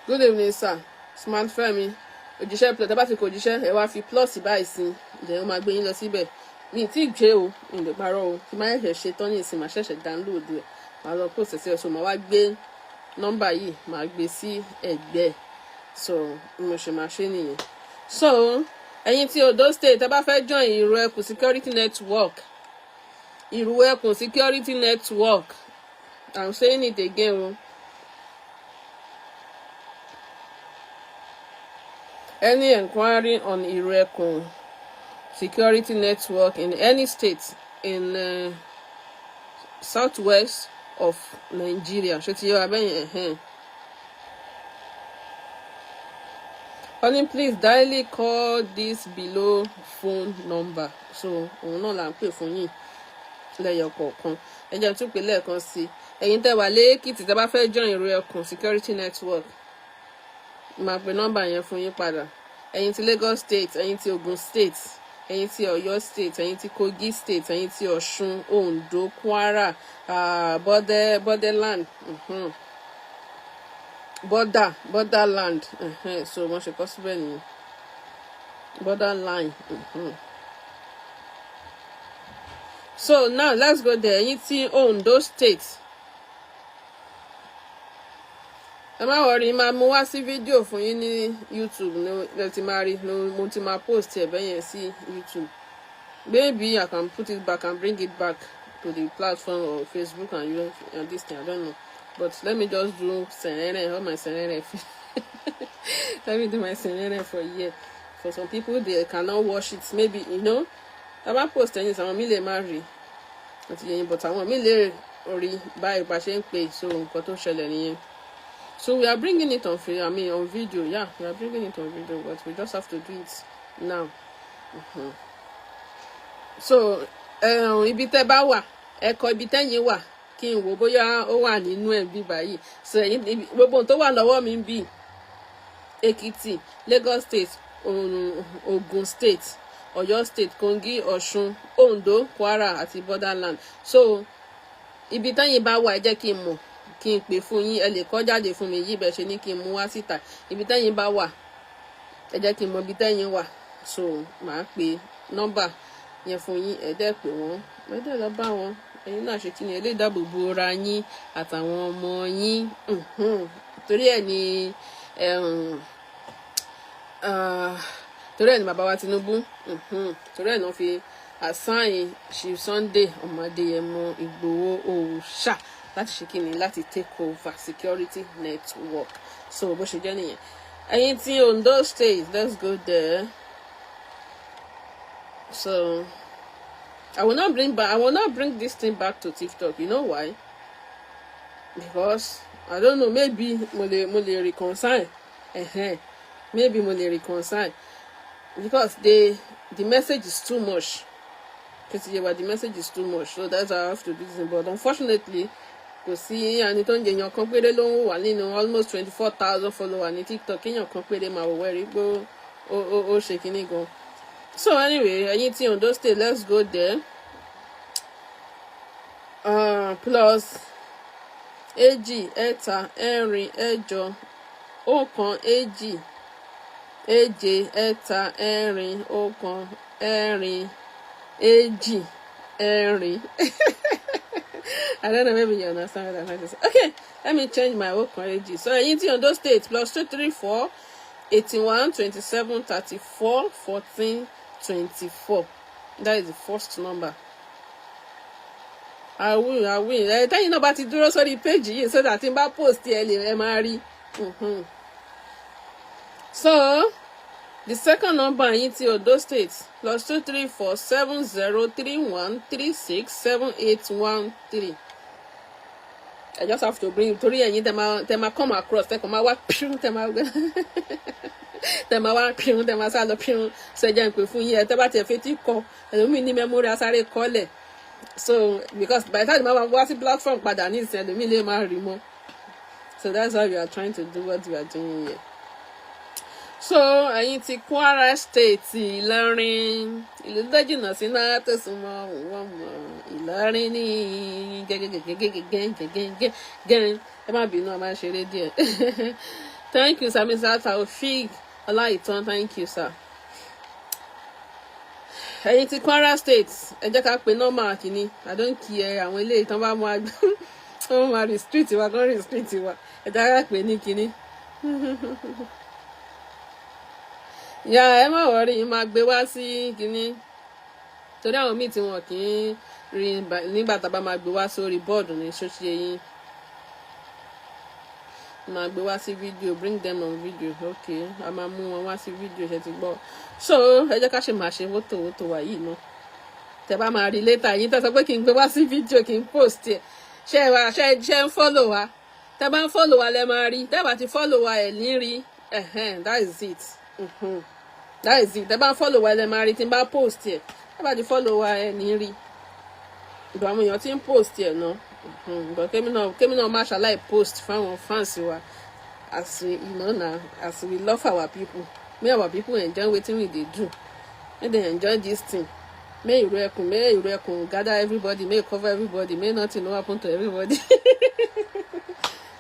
Good evening, sir. Smart Femi, òjíṣẹ́ plus. Tẹ́ bá ti kọ òjíṣẹ́, ẹ wá fi plus báyìí sí, then ó máa gbé yín lọ síbẹ̀. Mi tí ì gbé o, mi lè parọ́ o. Tí máa ṣẹ̀ṣẹ̀ ṣe tán ní ìsìn, máa ṣẹ̀ṣẹ̀ download ẹ̀, máa lọ post ẹ̀ sí ẹ̀. So máa wá gbé nọ́mbà yìí, máa gbé sí ẹ̀gbẹ́. So bí mo ṣe máa ṣe nìyẹn. So ẹ̀yin tí Ondo State, tẹ́ bá fẹ́ join Ìrù Ẹkùn Security Network, Ìrù Ẹkùn Security Network, I'm saying it again o. Any enquiry on Irekun Security Network in any state in southwest of Nigeria. Ṣé ti yé wa bẹ́yẹn? Ẹ̀hẹ́n. Honey, please kindly call this below phone number. So òun náà là ń pè fún yín lẹ́yọ kọ̀ọ̀kan. Ẹ jẹ́ n tún pè lẹ́ẹ̀kan sí i. Ẹ̀yin tẹ́ wà lẹ́kìtì, tẹ́ bá fẹ́ join Ìrù Ẹkùn Security Network, máa pe nọ́mbà yẹn fún yín padà. Ẹ̀yin ti Lagos State, ẹ̀yin ti Ogun State, ẹ̀yin ti Ọ̀yọ́ State, ẹ̀yin ti Kogi State, ẹ̀yin ti Ọ̀ṣun, Ondo, Kwara, borderland, borderland. So wọ́n ṣe kọ́ síbẹ̀ nìyẹn, borderline. So now let's go there. Ẹ̀yin ti Ondo State, ẹ má worry, máa mú wá sí fídíò fún yín ní YouTube ní ẹ ti máa rí. Mo ti máa post ẹ bẹ́yẹn sí YouTube. Maybe I can put it back and bring it back to the platform or Facebook and you and this thing, I don't know, but let me just do sẹ̀rẹ̀rẹ̀, all my sẹ̀rẹ̀rẹ̀. Let me do my sẹ̀rẹ̀rẹ̀ for here. For some people, they cannot watch it. Maybe tá bá post ẹyin, àwọn mi lè má rí àti yẹn, but àwọn mi lè rí báyìí bá ṣe ń pè. So nǹkan tó ṣẹlẹ̀ nìyẹn. So we are bringing it on, I mean, on video. Yeah, we are bringing it on video, but we just have to do it now. So ibi tẹ́ bá wà, ẹ kọ ibi tẹ́yin wà kí n wò bóyá ó wà nínú ẹ̀ bí báyìí. So ẹ̀yin, gbogbo ohun tó wà lọ́wọ́ mi ń bí Èkìtì, Lagos State, Ogun State, Ọ̀yọ́ State, Kogi, Ọ̀ṣun, Ondo, Kwara àti borderland. So ibi tẹ́yin bá wà, ẹ jẹ́ kí n mọ̀, kí n pè fún yín. Ẹ lè kọ jáde fún mi yí bẹ́ẹ̀ ṣe ní kí n mú wá síta. Ibi tẹ́yin bá wà, ẹ jẹ́ kí n mọ ibi tẹ́yin wà. So màá pe nọ́mbà yẹn fún yín, ẹ dẹ́ pè wọ́n, ẹ dẹ́ lọ bá wọn. Ẹ̀yin náà ṣe kí ni, ẹ lè dáàbò bo ara yín àtàwọn ọmọ yín. Torí ẹ̀ ni bàbá wa Tinubu, torí ẹ̀ náà fi assign Chief Sunday ọmọ Adéyẹmọ Ìgbòho Òòṣà láti ṣe kíni, láti take over security network. So bó ṣe jẹ́ nìyẹn. Ẹ̀yin tí Ondo State, let's go there. So I will not bring this thing back to TikTok. You know why? Because I don't know, maybe mo lè reconcile. Maybe mo lè reconcile because the message is too much. The message is too much, so that's how I have to do this. But unfortunately, kò sí ẹni tó ń jẹ, èèyàn kan péré ló ń wà nínú almost 24,000 follower ní TikTok. Kéèyàn kan péré máa wò wẹ́rí pé ó ṣe kinní gan. So anyway, ẹ̀yin tí Ondo State, let's go there. Plus èjì, ẹ̀ta, ẹ̀rin, ẹ̀jọ, ọ̀kan, èjì, èje, ẹ̀ta, ẹ̀rin, ọ̀kan, ẹ̀rin, èjì, ẹ̀rin. I don't know, maybe you understand what I'm trying to say. Okay, let me change my ọ̀kan, èjì. So ẹ̀yin tí Ondo State, +234 81 27 34 14 24. That is the first number. I will, I will. Ẹ tẹ́yìn náà bá ti dúró sórí page yìí so that tí n bá post, ẹ lè ẹ máa rí. So the second number, yín ti Ondo State, +234 70 31 36 78 13. I just have to bring torí ẹ̀yin tẹ́ máa come across, tẹ́ kàn máa wá píún, tẹ́ máa wá píún, tẹ́ máa sá lọ píún. So ẹ jẹ́ n pè fún yín. Ẹ tẹ́ bá tiẹ̀ fetí kọ, ẹlòmíì ní memory, asáré kọ́lẹ̀. So because by the time máa wá sí platform padà ní ìsìn, ẹlòmíì lè má rí mọ́. So that's why we are trying to do what we are doing here. So ẹ̀yin ti Kwara State, Ìlọrin, ìlú tó jìnnà sí náà tó súnmọ́ wọ́n mọ̀ Ìlọrin ní gẹ́gẹ́gẹ́gẹ́gẹ́gẹ́gẹ́. Ẹ má bínú, a máa ń ṣeré díẹ̀. Thank you, sir. Mr. Taofeek Ọláìtàn, thank you, sir. Ẹ̀yin ti Kwara State, ẹ jẹ́ ká pe nọ́mbà kìíní. I don't care, àwọn eléyìí tán bá mú agbá, wọ́n máa restrict wa, kán restrict wa. Ẹ jẹ́ ká pè ní kìíní. Ya, ẹ má worry, máa gbé wá sí kìíní torí àwọn míì tí wọn kì í rí nígbà tá a bá máa gbé wá sórí bọ́ọ̀dù ní ṣóṣe yín. Máa gbé wá sí fídíò. Bring them on video. Okay, a máa mú wọn wá sí fídíò, ṣe ti gbọ́? So ẹ jẹ́ ká ṣe máa ṣe wótò wótò wà yìí náà. Tẹ bá máa rí later, yín tẹ sọ pé kí n gbé wá sí fídíò, kí n post ẹ, ṣe wá ṣe ń follow wa. Tẹ bá ń follow wa lẹ máa rí. Tẹ bá ti follow wa, ẹ ní rí. That is it. That is it. Tẹ bá ń follow wa lẹ máa rí tí n bá post ẹ. Tẹ bá ti follow wa, ẹ ní rí. Ìgbà àwọn èèyàn tí ń post ẹ náà, but kémi náà má ṣàláì post fáwọn fans wa. As we you know na, as we love our people, make our people enjoy wetin we dey do, make dem enjoy this thing. Make ìró ẹkùn, make ìró ẹkùn gather everybody, make cover everybody, make nothing no happen to everybody.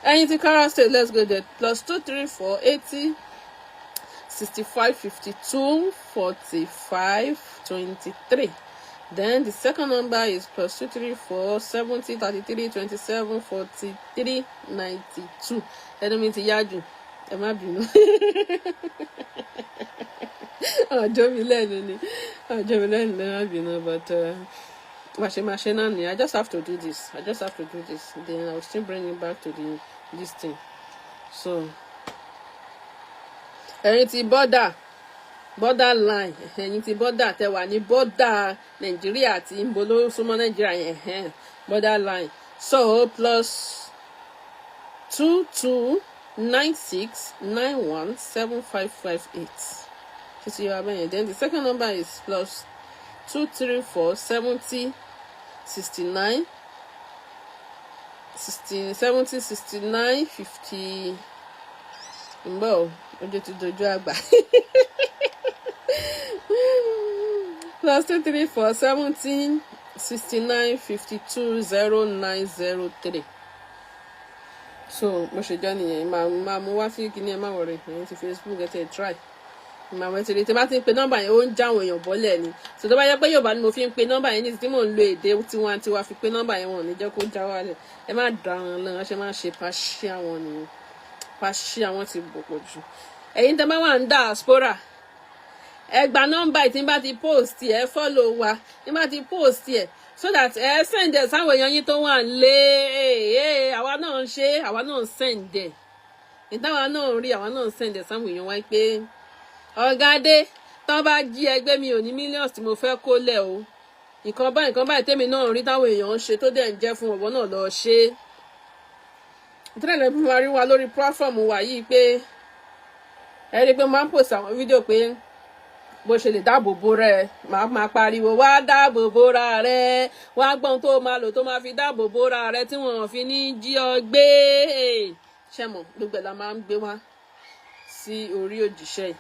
Ẹ̀yin ti Kwara State, let's go there. +234 80 65 52 45 23. Then the second number is +234 70 33 27 43 92. Ẹnu mi ti yá jù, ẹ má bínú. Ọjọ́ mi lẹ́nu ni, ọjọ́ mi lẹ́nu ni, ẹ má bínú. But bá ṣe máa ṣe náà ni. I just have to do this. I just have to do this. Then I will still bring it back to the this thing. So ẹ̀yin ti border line, ẹ̀yin ti border, tẹ wà ní border Nàìjíríà àti nbo ló súnmọ́ Nàìjíríà yẹn, border line. So +22 96 91 7558 títí yọ abẹ́yẹn. Then the second number is +234 70 69 60 70 69 50. Ǹbọ̀, ojú ti dojú àgbà. +234 17 69 52 0903. So bó ṣe jẹ́ nìyẹn. Máa mú wá sí kíní, ẹ má worry. Ẹ̀yin ti Facebook, ẹ ti try màá wẹ́ ti rí tí bá ti ń pe nọ́mbà yẹn, ó ń já àwọn èèyàn bọ́lẹ̀ ni. So tó bá yẹ pé Yorùbá ni mo fi ń pe nọ́mbà yẹn ní tí mò ń lo èdè tiwantiwa fi pe nọ́mbà yẹn, wọn ò ní jẹ́ kó já wálẹ̀. Ẹ má dá wọn lọ́wọ́. Wọ́n ṣe máa ṣe pàṣẹ àwọn nìyẹn. Pàṣẹ àwọn ti bò pọ̀ jù. Ẹ̀yin tẹ́ bá wà ń diaspora, ẹ gba nọ́mbà tí n bá ti post ẹ, follow wa tí n bá ti post ẹ, so that ẹ send ẹ sáwọn èèyàn yín tó wà lé. Àwa náà ń ṣe, àwa náà ń send ẹ. Ìtawà náà ń rí, àwa náà ń send ẹ sáwọn èèyàn wa pé ọ̀gá dé tán bá jí ẹgbẹ́ mi ò ní millions tí mo fẹ́ kó lẹ̀ o. Nǹkan báyìí, nǹkan báyìí tèmi náà rí táwọn èèyàn ń ṣe tó dẹ̀ ń jẹ́ fún ọ̀bọ náà lọ ṣe é. Ìtẹ́lẹ̀ fún wa rí wa lórí platform wa yìí pé ẹ rí i pé mo máa ń post àwọn fídíò pé bó ṣe lè dáàbò bo rẹ. Máa máa pariwo wá dáàbò bora rẹ, wá gbọ́n tó máa lò tó máa fi dáàbò bora rẹ tí wọ́n fi ní jí ọ gbé. Ṣẹ́mọ̀ gbogbo ẹ̀ la máa ń gbé wá sí orí òjíṣẹ́ yìí,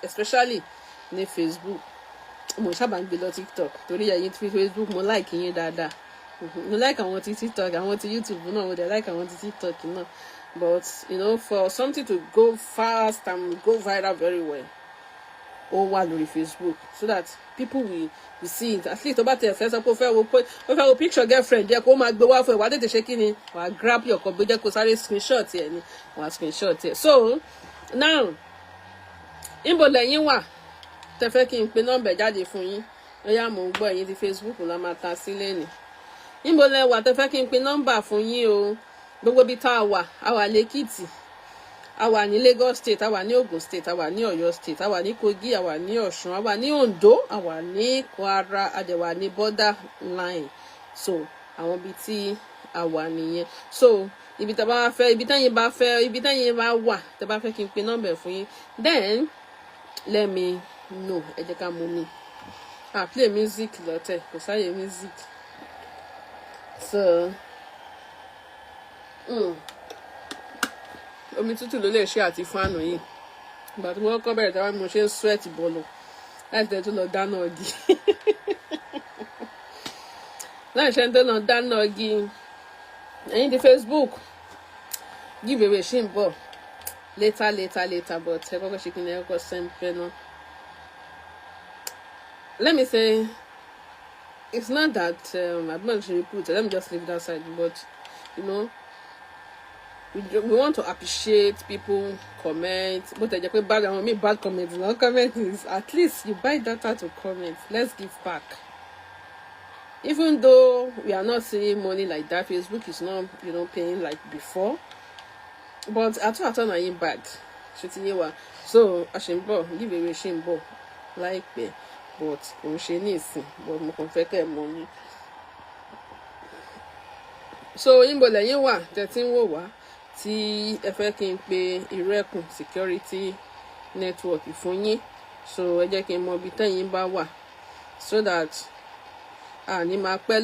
especially ní Facebook. Mo sábà ń gbé lọ TikTok torí ẹ̀yin tí Facebook, mo like yín dáadáa. Mo like àwọn ti TikTok, àwọn ti YouTube náà, mo dẹ̀ like àwọn ti TikTok náà. But for something to go fast and go viral very well, ó wà lórí Facebook so that people will see it. At least tó bá tẹ̀ fẹ́ sọ pé ó fẹ́ wo picture girlfriend jẹ́ kó máa gbé wá fún ẹ, wàá tètè ṣe kí ni, wàá grab your copy, jẹ́ kó sáré screenshot ẹ̀ ni, wàá screenshot ẹ̀. So now, níbo lẹ́yìn wà tẹ fẹ́ kí n pe nọ́mbà jáde fún yín? Ó yá, mò ń gbọ́. Ẹ̀yin ti Facebook la máa ta sílẹ̀ ni. Níbo lẹ wà tẹ fẹ́ kí n pe nọ́mbà fún yín o? Gbogbo ibi tá a wà, a wà lẹ́kìtì, a wà ní Lagos State, a wà ní Ogun State, a wà ní Ọ̀yọ́ State, a wà ní Kogi, a wà ní Ọ̀ṣun, a wà ní Ondo, a wà ní Kwara, a dẹ̀ wà ní border line. So àwọn ibi tí a wà nìyẹn. So ibi tá a bá fẹ́, ibi tẹ́yin bá fẹ́, ibi tẹ́yin bá wà tẹ́ bá fẹ́ kí n pe nọ́mbà fún yín, then let me know. Ẹ jẹ́ ká mú mi ah play music lọ́tẹ̀, kò sáyè music. So omi tútù ló lè ṣe àti fáànù yìí. Ìgbà tí wọ́n kọ́ bẹ̀rẹ̀ táwọn mo ṣe ń sweat bọ̀lọ̀ láti tẹ̀ tó lọ dáná igi, láì ṣe ń tó lọ dáná igi. Ẹ̀yin di Facebook, give away ṣì ń bọ̀ later, later, later, but ẹ kọ́kọ́ ṣe kí ni, ẹ kọ́kọ́ sẹ́ńpẹ́ náà. Let me say, it's not that I'm not sure put it, let me just leave that side. But we want to appreciate people comment. Bó tẹ̀ jẹ́ pé bad, àwọn míì bad comment no comment is, at least you buy data to comment. Let's give back. Even though we are not seeing money like that, Facebook is not paying like before. But àtọ́ àtọ́ náà yín bad, ṣe ti yé wa? So a ṣe ń bọ̀, give away ṣe ń bọ̀ láìpẹ́, but kò ń ṣe ní ìsìn, but mo kàn fẹ́ kẹ́ ẹ mọ̀ ni. So níbo lẹ́yìn wà tẹ́ tí ń wò wá tí ẹ fẹ́ kí n pe Ìrù Ẹkùn Security Network fún yín? So ẹ jẹ́ kí n mọ ibi tẹ́yìn bá wà so that a ní máa pẹ́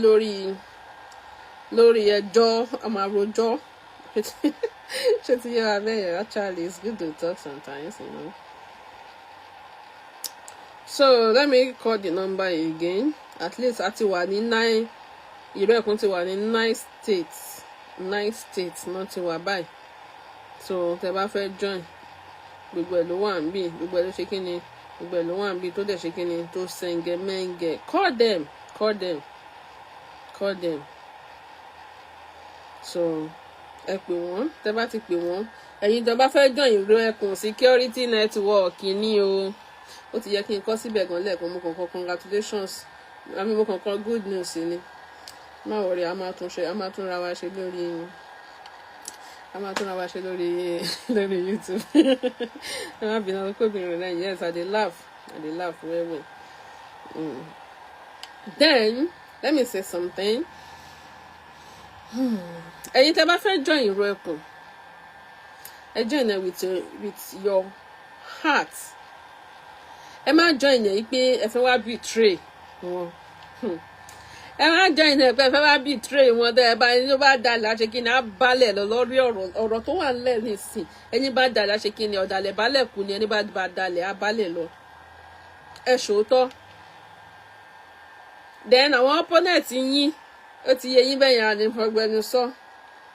lórí ẹjọ́, a máa rojọ́. Ṣé ti yé wa bẹ́ẹ̀ yẹn? Actually, it's good to talk sometimes. So let me call the number again. At least a ti wà ní nine, Ìrù Ẹkùn ti wà ní nine states, nine states náà ti wà báyìí. So tẹ́ bá fẹ́ join, gbogbo ẹ̀ ló wà níbí, gbogbo ẹ̀ ló ṣe kí ni, gbogbo ẹ̀ ló wà níbí tó dẹ̀ ṣe kí ni, tó sẹ̀ǹgẹ̀ mẹ́ǹgẹ̀. Call them, call them, call them. So ẹ pè wọ́n. Tẹ́ bá ti pè wọ́n, ẹ̀yin tó bá fẹ́ join Ìrù Ẹkùn Security Network ní o. Ó ti yẹ kí n kọ síbẹ̀ gan lẹ́ẹ̀kan. Mo kàn kọ congratulations àmì, mo kàn kọ good news ni. Má worry, a máa tún ṣe, a máa tún ra wa ṣe lórí, a máa tún ra wa ṣe lórí YouTube. Ẹ má bínú, kóbìnrin rẹ. Yes, I dey laugh, I dey laugh well well. Then let me say something. Ẹ̀yin tẹ́ bá fẹ́ join Ìrù Ẹkùn, ẹ join ẹ with your heart. Ẹ má join ẹ pé ẹ fẹ́ wá betray wọn. Ẹ má join ẹ pé ẹ fẹ́ wá betray wọn. Tẹ́ ẹ bá ẹni tó bá dalẹ̀ àṣẹ kí ni, á balẹ̀ lọ lórí ọ̀rọ̀ tó wà nílẹ̀ nísìn. Ẹni bá dalẹ̀ àṣẹ kí ni, ọ̀dàlẹ̀ balẹ̀ kú ni. Ẹni bá dalẹ̀ á balẹ̀ lọ. Ẹ ṣòótọ́. Then àwọn opponent yín, ó ti yẹ yín bẹ́yẹn, àdìfọ̀gbẹ́nu sọ,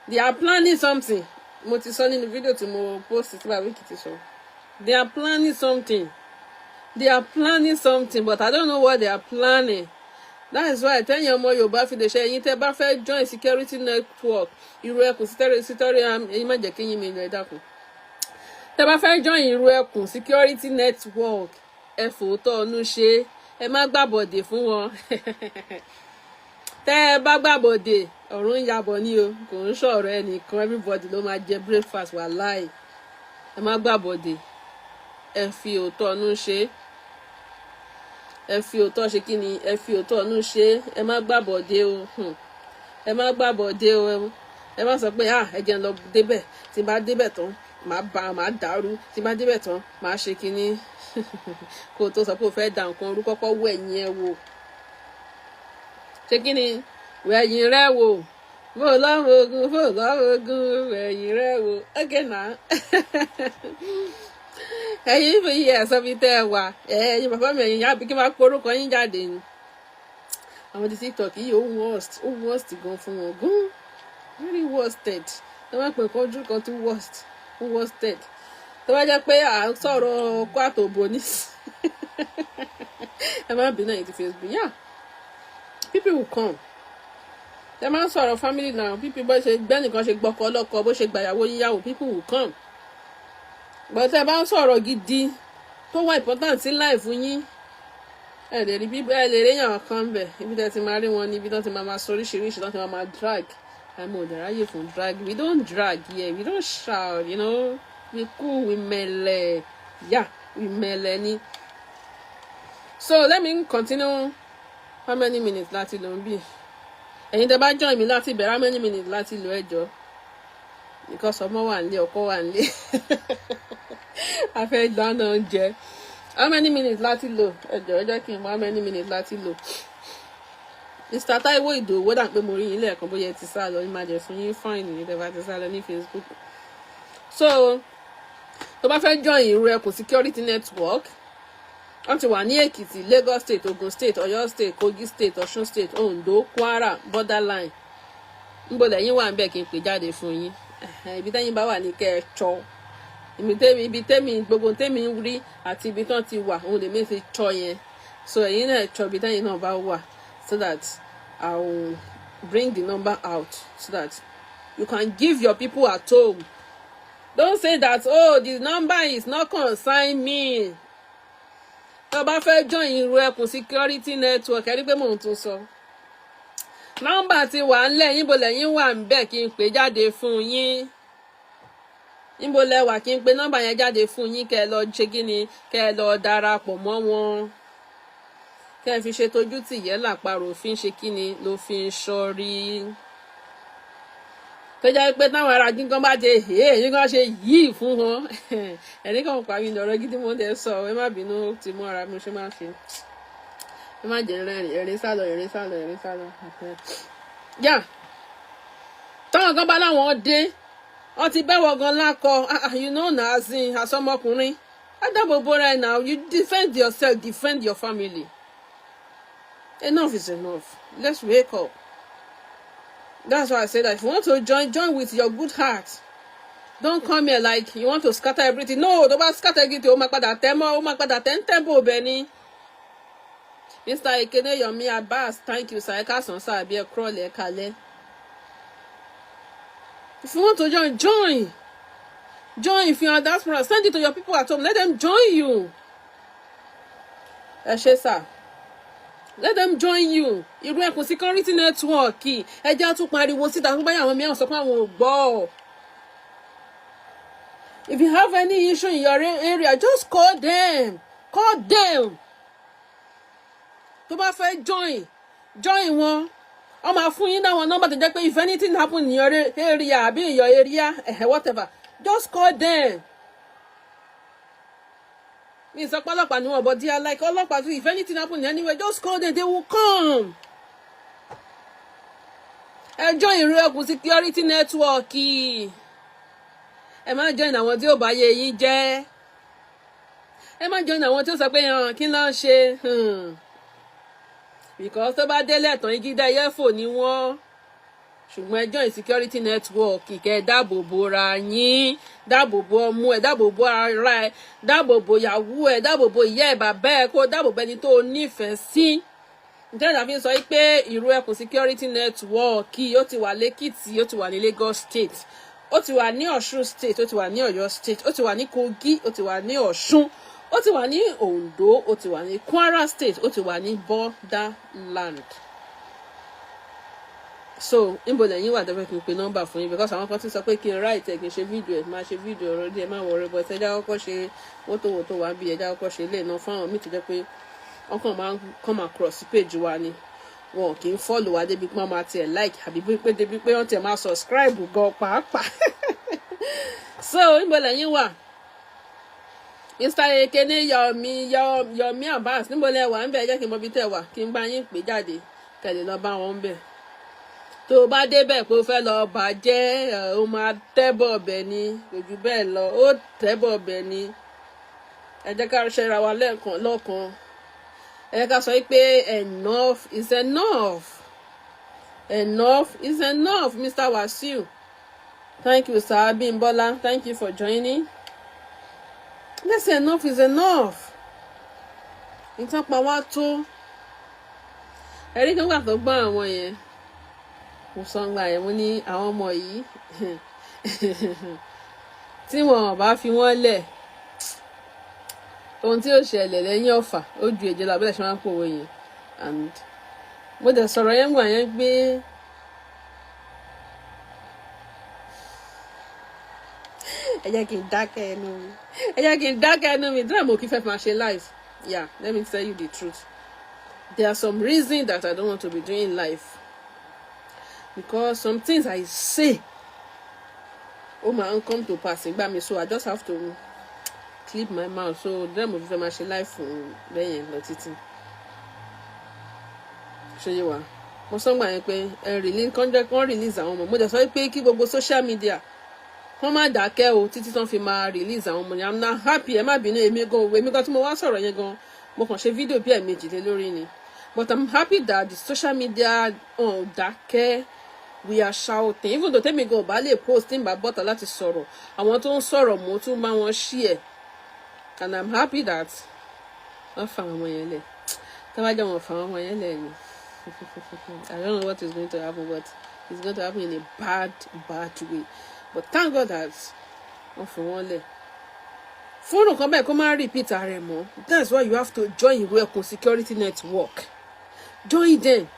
they are planning something. Mo ti sọ nínú fídíò tí mo post tí bàbá Èkìtì sọ. They are planning something, they are planning something, but I don't know what they are planning. That is why tẹ́yìn ọmọ Yorùbá fi lè ṣe, ẹ̀yin tẹ́ bá fẹ́ join security network, Ìrù Ẹkùn security, ẹ̀yin má jẹ́ kí yín mi lọ, ẹ dákun. Tẹ́ bá fẹ́ join Ìrù Ẹkùn Security Network, ẹ fòótọ́ ọ̀nù ṣe, ẹ má gbàbọ̀dè fún wọn. Tẹ́ ẹ bá gbàbọ̀dè, ọ̀run ń yabọ̀ ní o. Kò ń sọ̀rọ̀ ẹnìkan, everybody ló máa jẹ breakfast, wàláì. Ẹ má gbàbọ̀dè, ẹ fi òótọ́ ọ̀nù ṣe. Ẹ fi òótọ́ ṣe kí ni, ẹ fi òótọ́ ọ̀nù ṣe. Ẹ má gbàbọ̀dè o. Ẹ má gbàbọ̀dè o. Ẹ má sọ pé, "Ah, ẹ jẹ́ n lọ débẹ̀, tí n bá débẹ̀ tán, màá bá, màá dàrú, tí n bá débẹ̀ tán, màá ṣe kínní." Kó o tó sọ pé o fẹ́ da nǹkan orú, kọ́kọ́ wọ ẹ̀yìn ẹ wò. Ṣé kí ni, wẹ̀yìn rẹ wò, bó lọ́wọ́ ogun, bó lọ́wọ́ ogun, wẹ̀yìn rẹ wò. Okay now, ẹ̀yin fi ẹ̀sọ́ fi tẹ́ ẹ wà. Ẹ̀yin bàbá mi, ẹ̀yin yá bí kí n máa porúkọ yín jáde ni. Àwọn ti TikTok yìí, ó worst, ó worst gan fún wọn gan, very worsted. Ẹ má pè kán ojú kan tí worst, ó worsted. Tó bá jẹ́ pé à ń sọ̀rọ̀ kó àtòbò ní, ẹ má bínú. Ẹ̀yin ti Facebook, yeah, people will come. Ẹ máa ń sọ̀rọ̀ family now, people, bó ṣe gbẹ́nìkan ṣe gbọ́kọ ọlọ́kọ, bó ṣe gbàyàwó yíyàwó, people will come. But ẹ bá ń sọ̀rọ̀ gidi tó wà important sí life yín, ẹ lè rí bí ẹ lè rí èèyàn kan bẹ̀. Ibi tẹ́ ti máa rí wọn ní ibi tó ti máa máa sọ oríṣiríṣi, tó ti máa máa drag. Àmọ́ ò ráyè fún drag. We don't drag here, we don't shout. We cool, we mẹ̀lẹ̀, yeah, we mẹ̀lẹ̀ ni. So let me continue. How many minutes láti lò ń bì? Ẹ̀yin tẹ́ bá join mi láti bẹ̀rẹ̀, how many minutes láti lò? Ẹjọ́, because ọmọ wà nílé, ọkọ wà nílé, a fẹ́ dáná oúnjẹ. How many minutes láti lò? Ẹjọ́, ẹ jẹ́ kí n mọ how many minutes láti lò. Mr. Taiwo Ìdòwú, dà pé mo rí yín lẹ́ẹ̀kan, bóyá ẹ ti sá lọ ní, máa jẹ fún yín fine ní tẹ́ bá ti sá lọ ní Facebook. So tó bá fẹ́ join Ìrù Ẹkùn Security Network, wọ́n ti wà ní Èkìtì, Lagos State, Ogun State, Ọ̀yọ́ State, Kogi State, Ọ̀ṣun State, Ondo, Kwara, borderline. Níbo lẹ́yìn wà ń bẹ̀ kí n pè jáde fún yín? Ibi tẹ́yìn bá wà ní kẹ́ ẹ tsọ́. Ibi tẹ́mi, gbogbo tẹ́mi ń rí àti ibi tán ti wà, òun lèmi fi tsọ́ yẹn. So ẹ̀yin náà tsọ́ ibi tẹ́yìn náà bá wà so that I will bring the number out so that you can give your people at home. Don't say that, "Oh, the number is not concern me." Tó bá fẹ́ join Ìrù Ẹkùn Security Network, ẹ rí pé mò ń tún sọ, nọ́mbà ti wà ńlẹ̀. Yín bo lẹ́yìn wà ń bẹ̀ kí n pè jáde fún yín? Níbo lẹ wà kí n pe nọ́mbà yẹn jáde fún yín, kẹ́ ẹ lọ ṣe kí ni, kẹ́ ẹ lọ darapọ̀ mọ́ wọn, kẹ́ ẹ fi ṣe tójú tì yẹ́ làparò fi ń ṣe kí ni ló fi ń ṣọ́rí, tó jẹ́ pé táwọn ará gígán bá ṣe èé yín kan ṣe yìí fún wọn. Ẹni kan pa mí lọ́rọ̀ gidi mo ń tẹ sọ. Ẹ má bínú, ó ti mú ara mi ṣe máa ṣe. Ẹ má jẹ́ rẹ́rìn, ẹ̀rín sálọ, ẹ̀rín sálọ, ẹ̀rín sálọ. Yá, táwọn kan bá láwọn dé, wọ́n ti bẹ́wọ̀ gan lákọ. Na as in asọmọkùnrin adáàbò bóra ẹ̀. Now you defend yourself, defend your family. Enough is enough. Let's wake up. That's why I say that if you want to join, join with your good heart. Don't come here like you want to scatter everything. No, tó bá scatter everything, ó máa padà tẹ́ mọ́, ó máa padà tẹ́ ń tẹ́bò bẹ́ẹ̀ ni. Mr. Ekene Yomi Abbas, thank you, sir. Ẹ káàsán sir, àbí ẹ kúrọ̀lẹ́, ẹ kálẹ́. If you want to join, join. Join. If you are diaspora, send it to your people at home. Let them join you. Ẹ ṣé sir, let them join you. Irú Ẹkùn Security Network, ẹ jẹ́ tún pariwo síta fún báyìí. Àwọn mìíràn sọ pé àwọn ò gbọ́. If you have any issue in your area, just call them, call them. Tó bá fẹ́ join, join wọn. Wọ́n máa fún yín náwọn nọ́mbà tó jẹ́ pé if anything happen in your area àbí in your area, whatever, just call them. Mi sọ pé ọlọ́pàá ni wọn, but they are like ọlọ́pàá too. If anything happen anywhere, just call them, they will come. Ẹ join Ìrù Ẹkùn Security Network. Ẹ má join àwọn tí ó bá yé yín jẹ́. Ẹ má join àwọn tí ó sọ pé kí ló ń ṣe, because tó bá délẹ̀ tán, igi dẹ́yẹ fò ní wọ́n. Ṣùgbọ́n ẹ join security network, kẹ́ ẹ dáàbò bo ra yín, dáàbò bo ọmú ẹ, dáàbò bo ara ẹ, dáàbò bo ìyàwó ẹ, dáàbò bo ìyá ẹ, bàbá ẹ, kó dáàbò bo ẹni tó o nífẹ̀ẹ́ sí. Nítorí àfi sọ pé Ìrù Ẹkùn Security Network, ó ti wà lẹ́kìtì, ó ti wà ní Lagos State, ó ti wà ní Ọ̀ṣun State, ó ti wà ní Ọ̀yọ́ State, ó ti wà ní Kogi, ó ti wà ní Ọ̀ṣun, ó ti wà ní Ondo, ó ti wà ní Kwara State, ó ti wà ní borderland. So níbo lẹ́yìn wà tẹ́fẹ́ kí n pe nọ́mbà fún yín? Because àwọn kan ti sọ pé kí n write ẹ̀, kí n ṣe fídíò ẹ̀, máa ṣe fídíò ọ̀rọ̀ díẹ̀. Má worry, but ẹ jẹ́ kọ́kọ́ ṣe wótòwótò wá bí ẹ jẹ́ kọ́kọ́ ṣe lè ná fún àwọn míì tó jẹ́ pé wọ́n kàn máa ń come across page wa ni, wọn kì í follow wa débi pé wọ́n máa tiẹ̀ like, àbí pé débi pé wọ́n tiẹ̀ máa subscribe gan pàápàá. So níbo lẹ́yìn wà? Mr. Ekene Yomi, Yomi Abbas, níbo lẹ wà ń bẹ? Jẹ́ kí n mọ ibi tẹ́ wà, kí n bá yín pè jáde, kẹ́ lọ bá wọn bẹ̀. Tó o bá débẹ̀ pé o fẹ́ lọ bàjẹ́, o máa tẹ́bọ̀ bẹ̀ ni, kò jù bẹ́ẹ̀ lọ, ó tẹ́bọ̀ bẹ̀ ni. Ẹ jẹ́ ká ṣẹ́ra wa lẹ́ẹ̀kan lọ́kan. Ẹ jẹ́ ká sọ pé enough is enough, enough is enough. Mr. Wasiu, thank you, sir. Abimbola, thank you for joining. Let's say enough is enough. Nǹkan pa wá tó ẹ̀rí kan gbà tó gbọ́n àwọn yẹn. Mo sọ ń gbà yẹn, mo ní àwọn ọmọ yìí, tí wọn ò bá fi wọ́n lẹ̀, ohun tí ó ṣẹlẹ̀ lẹ́yìn ọ̀fà ó ju èjì lọ. Abẹ́lẹ̀ ṣe máa ń pòwe yẹn, and mo dẹ̀ sọ̀rọ̀ yẹn gbà yẹn pé ẹ jẹ́ kí n dákẹ́ ẹnu mi, ẹ jẹ́ kí n dákẹ́ ẹnu mi. Tí mo kí fẹ́ máa ṣe live, yeah, let me tell you the truth, there are some reasons that I don't want to be doing live, because some things I say, ó máa ń come to pass nígbà mi, so I just have to clip my mouth. So then mo fi fẹ́ máa ṣe live fún bẹ́yẹn lọ títí. Ṣé yé wa? Mo sọ gbà yẹn pé ẹ release kán, jẹ́ kán release àwọn ọmọ. Mo dẹ̀ sọ pé kí gbogbo social media wọ́n má dákẹ́ o títí tán fi máa release àwọn ọmọ yẹn. I'm not happy. Ẹ má bínú, èmi gan tí mo wá sọ̀rọ̀ yẹn gan, mo kàn ṣe fídíò bí ẹ̀ẹ̀mejì lé lórí ni, but I'm happy that the social media ò dákẹ́. We are shouting, even though tẹ́mi gan ò bá lè post, tí n bá bọ́ta láti sọ̀rọ̀, àwọn tó ń sọ̀rọ̀, mo tún bá wọn share, and I'm happy that wọ́n fa àwọn ọmọ yẹn lẹ̀. Tí wọ́n bá jẹ́ wọn fa àwọn ọmọ yẹn lẹ̀ ni, I don't know what is going to happen, but it's going to happen in a bad, bad way. But thank God that wọ́n fi wọ́n lẹ̀. Fóònù kan bẹ́ẹ̀ kó má repeat ara ẹ̀ mọ́. That's why you have to join Ìrù Ẹkùn Security Network. Join them,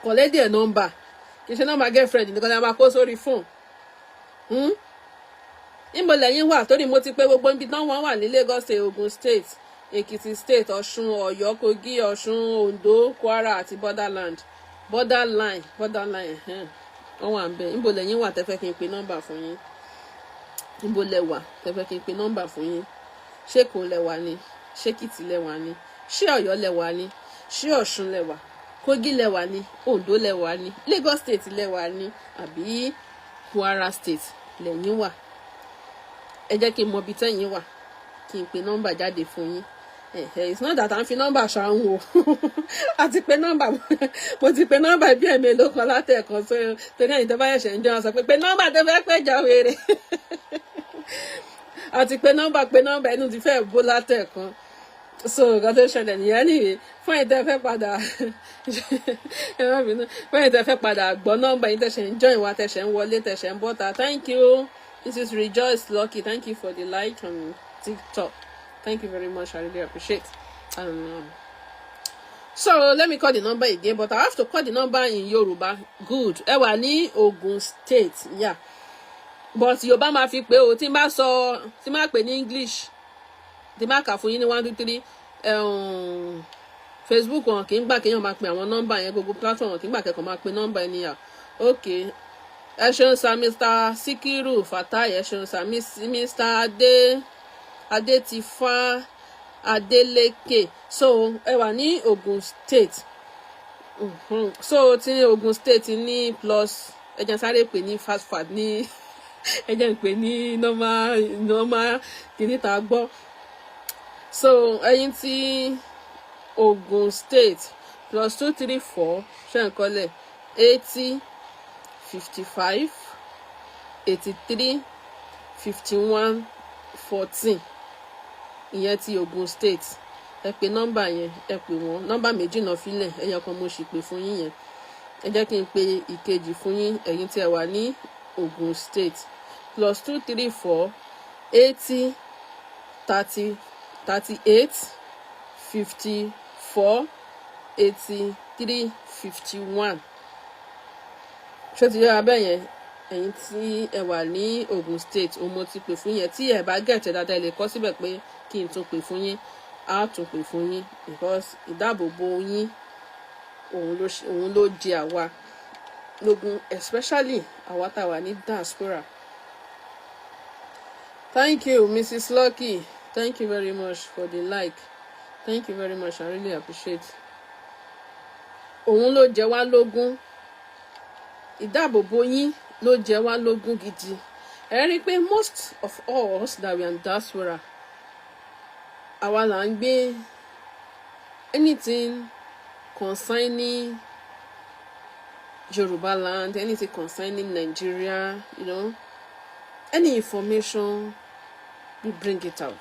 collect their number. Kì í ṣe number girlfriend nìkan ní a máa kó sórí fóònù. Níbo lẹ́yìn wà? Torí mo ti pé gbogbo ibi tán wọ́n wà ní Lagos State, Ogun State, Ekiti State, Ọ̀ṣun, Ọ̀yọ́, Kogi, Ọ̀ṣun, Ondo, Kwara àti borderland, borderline, borderline, wọ́n wà ń bẹ̀. Níbo lẹ́yìn wà tẹ́ fẹ́ kí n pe nọ́mbà fún yín? Níbo lẹ wà tẹ́ fẹ́ kí n pe nọ́mbà fún yín? Ṣé Èkó lẹ wà ni? Ṣé Èkìtì lẹ wà ni? Ṣé Ọ̀yọ́ lẹ wà ni? Ṣé Ọ̀ṣun lẹ wà? Kogi lẹ wà ni? Ondo lẹ wà ni? Lagos State lẹ wà ni? Àbí Kwara State lẹ́yìn wà? Ẹ jẹ́ kí n mọ ibi tẹ́yìn wà, kí n pe nọ́mbà jáde fún yín. It's not that à ń fi nọ́mbà ṣàwọn o. Àti pé nọ́mbà, mo ti pe nọ́mbà bí ẹ̀mélòó kan látẹ̀ẹ̀kan, tó torí ẹ̀yin tó bá ṣẹ̀ṣẹ̀ ń jẹun sọ pé pé nọ́mbà tó fẹ́ pẹ́jọ wèrè. Àti pé nọ́mbà, pé nọ́mbà, ẹnu ti fẹ́ bó látẹ̀ẹ̀kan. So nǹkan tó ṣẹlẹ̀ nìyẹn nìyí. Fún ẹ̀yin tẹ́ fẹ́ padà, ẹ má bínú, fún ẹ̀yin tẹ́ fẹ́ padà gbọ́ nọ́mbà yín, tẹ́ ṣẹ̀ ń join wa, tẹ́ ṣẹ̀ ń wọlé, tẹ́ ṣẹ̀ ń bọ́ta, thank you. This is Rejoice Lucky. Thank you for the like on TikTok. Thank you very much. I really appreciate. So let me call the number again, but I have to call the number in Yoruba. Good. Ẹ wà ní Ogun State, yeah, but Yorùbá máa fi pé o. Tí n bá sọ, tí n bá pè ní English, tí n bá kà fún yín ní one, two, three, Facebook wọn kì í gbà kéèyàn máa pe àwọn nọ́mbà yẹn. Gbogbo platform wọn kì í gbà kẹ́kọ̀ọ́ máa pe nọ́mbà ẹni yà. Ok, ẹ ṣeun sir, Mr Sikiru Fatai, ẹ ṣeun sir. Mr Adé Adétifá Adeleke. So ẹ wà ní Ogun State. So tí Ogun State ní plus, ẹ jẹ́ n sáré pè ní fast fast ní, ẹ jẹ́ n pè ní normal normal kìíní tá a gbọ́. So ẹ̀yin tí Ogun State, +234, ṣe ń kọ́lẹ̀, 80 55 83 51 14. Ìyẹn ti Ogun State. Ẹ pè nọ́mbà yẹn, ẹ pè wọ́n. Nọ́mbà méjì náà filẹ̀, ẹyọ kan mo sì pè fún yín yẹn. Ẹ jẹ́ kí n pe ìkejì fún yín. Ẹ̀yin tí ẹ wà ní Ogun State, +234 80 30 38 54 83 51. Ṣé ti yára bẹ́ẹ̀ yẹn? Ẹ̀yin tí ẹ wà ní Ogun State, òun mo ti pè fún yẹn. Tí ẹ bá get ẹ̀ dáadáa, ẹ lè kọ síbẹ̀ pé kí n tún pè fún yín, á tún pè fún yín, because ìdáàbòbò yín, òun ló jẹ àwa lógún, especially àwa tá a wà ní diaspora. Thank you, Mrs. Lucky. Thank you very much for the like. Thank you very much. I really appreciate. Òun ló jẹ wá lógún, ìdáàbòbò yín ló jẹ wá lógún gidi. Ẹ rí i pé most of us that we are in diaspora, àwa là ń gbé anything concerning Yoruba land, anything concerning Nigeria, any information, we bring it out.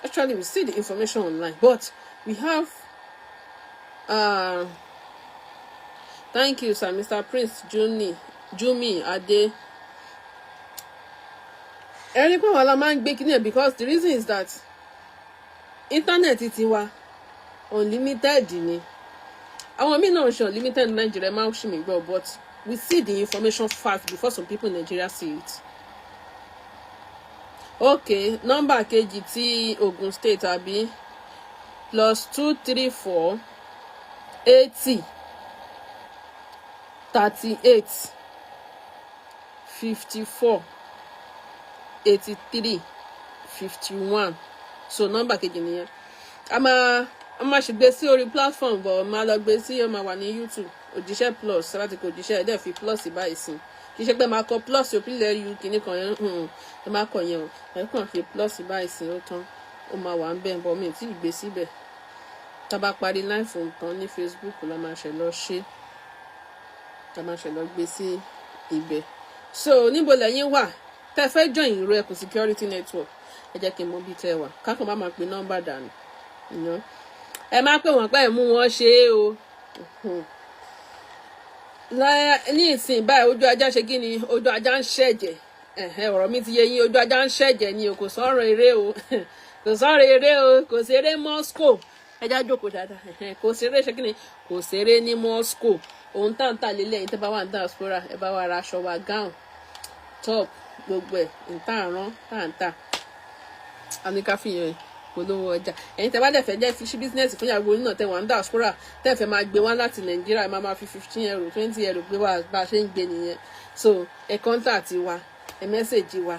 Actually, we see the information online, but we have thank you, sir, Mr. Prince Juni Jumi Ade. Ẹ rí pé wàhálà la máa ń gbé kíní ẹ̀, because the reason is that internet ti wa unlimited ni. Àwọn míì náà ń ṣe unlimited ní Nigeria, máa ń ṣì mí gbọ́, but we see the information fast before some people in Nigeria see it. Okay, nọ́mbà kejì tí Ogun State, àbí? +234 80 38 54 83 51. So nọ́mbà kejì nìyẹn. A máa ṣe gbé sí orí platform, but máa lọ gbé sí, ó máa wà ní YouTube, Òjíṣẹ́ Plus. Láti kò òjíṣẹ́, ẹ̀ dẹ̀ fi plus báyìí sí. Kì í ṣe pé máa kọ plus òpìlẹ̀ u kìíní kan yẹn, ẹ má kọ yẹn o. Ẹ kàn fi plus báyìí sí, ó tán. Ó máa wà ń bẹ̀, but mi ò tí ì gbé síbẹ̀. Tá a bá parí live tán ní Facebook la máa ṣe lọ ṣe, tá a máa ṣe lọ gbé sí ibẹ̀. So níbo lẹ́yìn wà tẹ́ fẹ́ join Ìró Ẹkùn Security Network? Ẹ jẹ́ kí n mọ bí tẹ́ wà, kákan má máa pe nọ́mbà dànù. Ẹ má pè wọ́n pé ẹ mú wọn ṣe é o. Ní ìsìn báyìí, ojú ajá ṣe kí ni? Ojú ajá ń ṣẹ̀jẹ̀. Ọ̀rọ̀ mi ti yé yín. Ojú ajá ń ṣẹ̀jẹ̀ ni o. Kò sọ̀rọ̀ eré o, kò sọ̀rọ̀ eré o, kò ṣeré Moscow. Ẹja jókòó dáadáa. Kò ṣeré, ṣe kí ni, kò ṣeré ní Moscow. Òun tá ń tà lélẹ̀ yìí, tẹ́ bá wà ní diaspora, ẹ bá wa ra aṣọ wa, gown, top. Gbogbo ẹ̀ ń rán tá à ń tà, a ní ká fìyàn polówó ọjà. Ẹ̀yin tẹ́ bá dẹ̀ fẹ́ jẹ́ fi ṣí business fún ìyàwó yín náà, tẹ́ wà ní diaspora, tẹ́ fẹ́ máa gbé wá láti Nàìjíríà, ẹ máa fi €15, €20 gbé wá. Bá a ṣe ń gbé nìyẹn. So ẹ contact wa, ẹ message wa,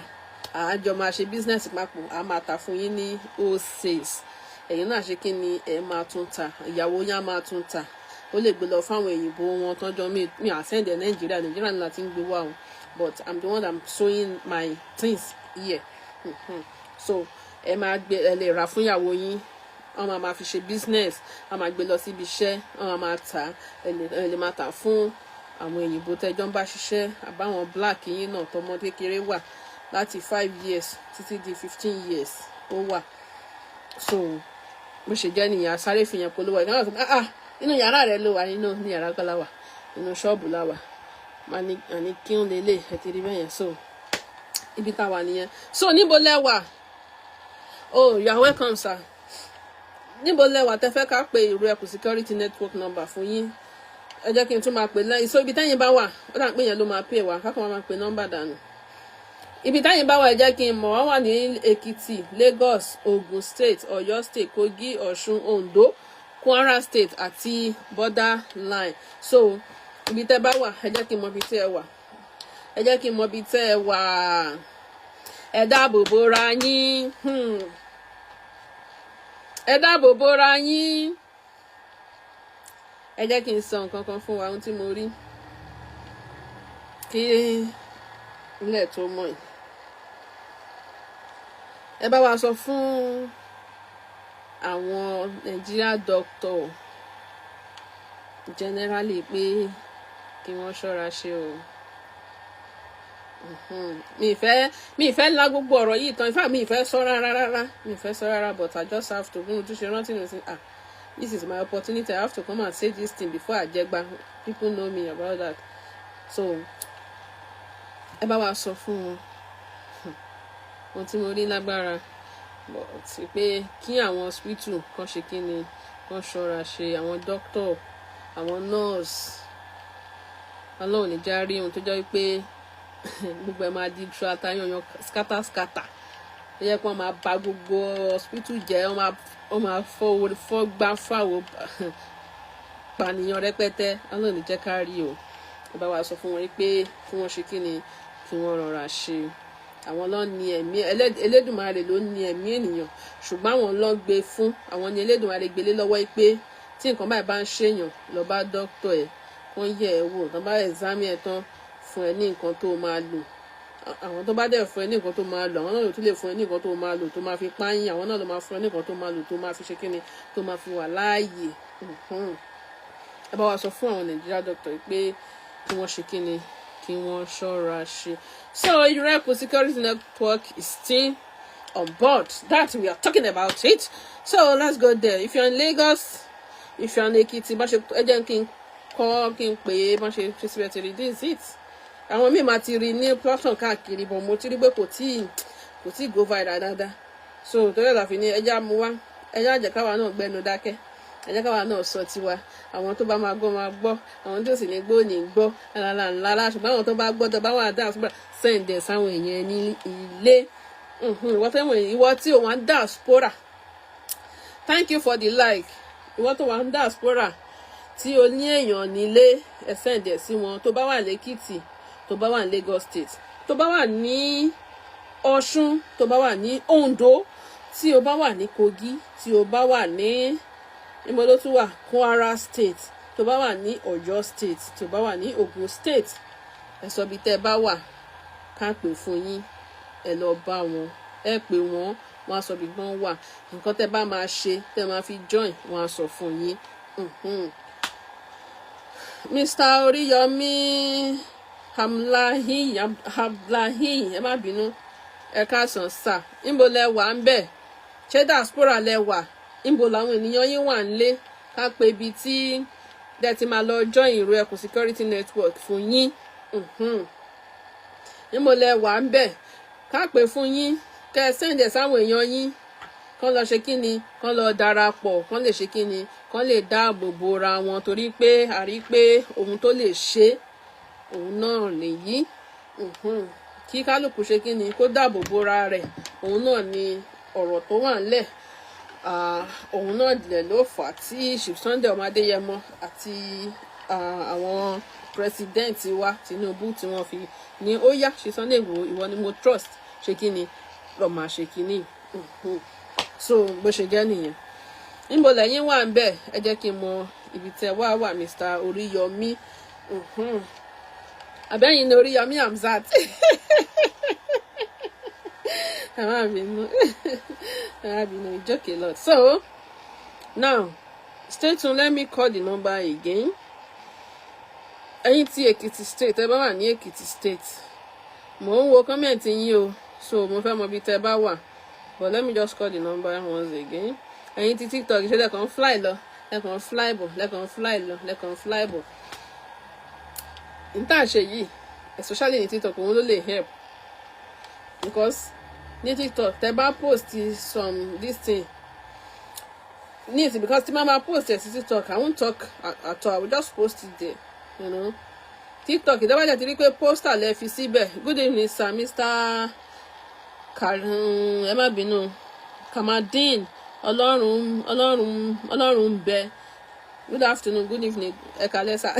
àjọ máa ṣe business papọ̀. A máa tà fún yín ní wholesale. Ẹ̀yin náà ṣe kí ni, ẹ máa tún ta, ìyàwó yín á máa tún ta. Ó lè gbé lọ fáwọn òyìnbó wọn tọ́jọ́ mi à send ẹ̀ Nàìjíríà. Nàìjíríà ni láti ń gbé wá o, but I'm the one, I'm sewing my things here. So ẹ máa gbé, ẹ lè rà fún ìyàwó yín, wọ́n máa fi ṣe business, wọ́n máa gbé lọ síbi iṣẹ́, wọ́n máa tà. Ẹ lè máa tà fún àwọn òyìnbó tẹ́jọ́ ń bá ṣiṣẹ́, àbáwọn black yín náà. Tọmọ kékeré wà láti 5 years títí di 15 years, ó wà. So bó ṣe jẹ́ nìyẹn, sáré fìyàn polówó ẹ̀ náà. Ah, inú yàrá rẹ ló wà? Nínú ní yàrá kan láwà, inú ṣọ́ọ̀bù láwà. Àní kí ń lélẹ̀, ẹ ti rí bẹ́yẹn. So ibi tá a wà nìyẹn. So níbo lẹ wà? Oh, you are welcome, sir. Níbo lẹ wà tẹ́ fẹ́ ká pe Ìrù Ẹkùn Security Network number fún yín? Ẹ jẹ́ kí n tún máa pè lẹ́yìn. So ibi tẹ́yìn bá wà, ó dà pé yẹn ló máa pè wá, kákan máa pe nọ́mbà dànù. Ibi tẹ́yìn bá wà, ẹ jẹ́ kí n mọ̀. Wọ́n wà ní Èkìtì, Lagos, Ogun State, Ọ̀yọ́ State, Kogi, Ọ̀ṣun, Ondo, Kwara State àti borderline. So ibi tẹ́ bá wà, ẹ jẹ́ kí n mọ̀ ibi tẹ́ ẹ wà. Ẹ jẹ́ kí n mọ̀ ibi tẹ́ ẹ wà. Ẹ dáàbò bora yín. Ẹ dáàbò bora yín. Ẹ jẹ́ kí n sọ nǹkan kan fún wa, ohun tí mo rí kí ilẹ̀ tó mọ̀ yìí. Ẹ bá wa sọ fún àwọn Nigeria doctor generally pé kí wọ́n ṣọ́ra ṣe o. Mi ìfẹ́ la gbogbo ọ̀rọ̀ yìí tán. Ìfẹ́ mi ìfẹ́ sọ rárá rárá, mi ìfẹ́ sọ rárá, but I just have to. Bí mo tún ṣe rántí mi sí, ah, this is my opportunity. I have to come and say this thing before àjẹgbà. People know me about that. So ẹ bá wa sọ fún wọn, ohun tí mo rí lágbára, but pé kí àwọn hospital kan ṣe kí ni, kan ṣọ́ra ṣe, àwọn doctor, àwọn nurse. Ọlọ́run ní já rí ohun tó jẹ́ pé gbogbo ẹ̀ máa di tú ata yanyan, scatter scatter. Ó yẹ kí wọ́n máa bà gbogbo hospital jẹ́, wọ́n máa fọ́ fọ́ gbá fáwọ́ pànìyàn rẹpẹtẹ. Ọlọ́run ní jẹ́ ká rí o. Ẹ bá wa sọ fún wọn pé kí wọ́n ṣe kí ni, kí wọ́n rọra ṣe. Àwọn ló ní ẹ̀mí, Elédùmarè ló ní ẹ̀mí ènìyàn, ṣùgbọ́n àwọn ló gbé fún, àwọn ní Elédùmarè gbélé lọ́wọ́ pé tí nǹkan báyìí bá ń ṣèyàn, lọ bá dókítà ẹ̀, wọ́n yẹ̀ ẹ́ wò tán, bá examine ẹ̀ tán, fún ẹ ní nǹkan tó máa lò. Àwọn tó bá dẹ̀ fún ẹ ní nǹkan tó máa lò, àwọn náà ló tún lè fún ẹ ní nǹkan tó máa lò tó máa fi páyín. Àwọn náà ló máa fún ẹ ní nǹkan tó máa lò tó máa fi ṣe kíni, tó máa fi wà láàyè. Ẹ bá wa sọ fún àwọn Nàìjíríà doctor pé kí wọ́n ṣe kíni, kí wọ́n ṣọ́ra ṣe. So Ìrù Security Network is still on board that we are talking about it. So let's go there. If you're in Lagos, if you're in Ekiti, bá ṣe, ẹ jẹ́ kí n kọ́, kí n pè é bá ṣe ṣe síbẹ̀ tí rí. This is it. Àwọn míì máa ti rí ní platform káàkiri, but mo ti rí pé kò tíì go viral dáadáa. So torí ẹ̀ la fi ní ẹjẹ́ á mú wá, ẹjẹ́ àjẹkáwa náà gbẹnu dákẹ́, ẹ jẹ́ káwa náà sọ tiwa. Àwọn tó bá máa gbọ́ máa gbọ́, àwọn tó sì ní gbọ́ ní gbọ́ ńlá ńlá. Ṣùgbọ́n àwọn tó bá gbọ́, tó bá wà diaspora, send ẹ̀ sáwọn èèyàn ní ilé. Ìwọ tẹ́wọ̀n, ìwọ tí o wà ń diaspora, thank you for the like. Ìwọ tó wà ń diaspora tí o ní èèyàn nílé, ẹ send ẹ̀ sí wọn. Tó bá wà lẹ́kìtì, tó bá wà ní Lagos State, tó bá wà ní Ọ̀ṣun, tó bá wà ní Ondo, tí o bá wà ní Kogi, tí o bá wà ní níbo ló tún wà, Kwara State, tó bá wà ní Ọ̀yọ́ State, tó bá wà ní Ogun State, ẹ sọ bí tẹ́ ẹ bá wà ká pè fún yín. Ẹ lọ bá wọn, ẹ pè wọ́n, wọ́n á sọ bí wọ́n wà. Nǹkan tẹ́ bá máa ṣe tẹ́ máa fi join, wọ́n á sọ fún yín. Mr. Oríyọmí Hamlahi Hamlahi, ẹ má bínú, ẹ káàsán sà. Níbo lẹ wà ń bẹ̀? Ṣé diaspora lẹ wà? Níbo làwọn ènìyàn yín wà nílé, ká pé ibi tí dẹ́ ti máa lọ join Ìrù Ẹkùn Security Network fún yín? Níbo lẹ wà ń bẹ̀, ká pè fún yín, kẹ́ ẹ send ẹ̀ sáwọn èèyàn yín, kán lọ ṣe kíni, kán lọ darapọ̀, kán lè ṣe kíni, kán lè dáàbò bora wọn, torí pé a rí pé ohun tó lè ṣe òun náà nìyí. Kí kálukú ṣe kí ni, kó dáàbò bora rẹ̀. Òun náà ni ọ̀rọ̀ tó wà ńlẹ̀. Òun náà dẹ̀ ló fà á tí Chief Sunday ọmọ Adéyẹmọ àti àwọn president wa Tinubu tí wọ́n fi ní ó yá, Chief Sunday Igboho, ìwọ ni mo trust, ṣe kí ni, lọ́ọ́ máa ṣe kí ni. So bó ṣe jẹ́ nìyẹn. Níbo lẹ́yìn wà ń bẹ̀? Ẹ jẹ́ kí n mọ ibi tẹ́ wá wà, Mr. Oríyọmí. Àbẹ́yìn ni Oríyọmí Hamzat? Ẹ má bínú, ẹ má bínú, joke a lot. So now, stay tuned. Let me call the number again. Ẹ̀yin tí Èkìtì State, ẹ bá wà ní Èkìtì State, mò ń wo comment yín o, so mo fẹ́ mọ ibi tẹ́ bá wà, but let me just call the number once again. Ẹ̀yin tí TikTok, ṣe lẹ́kàn fly lọ, lẹ́kàn fly bọ̀, lẹ́kàn fly lọ, lẹ́kàn fly bọ̀. N tá à ṣe yìí, especially ní TikTok, òun ló lè help, because ní TikTok, tẹ́ bá post some this thing ní ìsìn, because tí máa ma post ẹ̀ sí TikTok, I won't talk at all, I will just post it there. TikTok, ìdábàjẹ́ ti rí pé poster lẹ fi síbẹ̀. Good evening, sir, Mr. Karim, ẹ má bínú, Kamadin. Ọlọ́run, Ọlọ́run, Ọlọ́run ń bẹ. Good afternoon, good evening, ẹ kálẹ́ sà.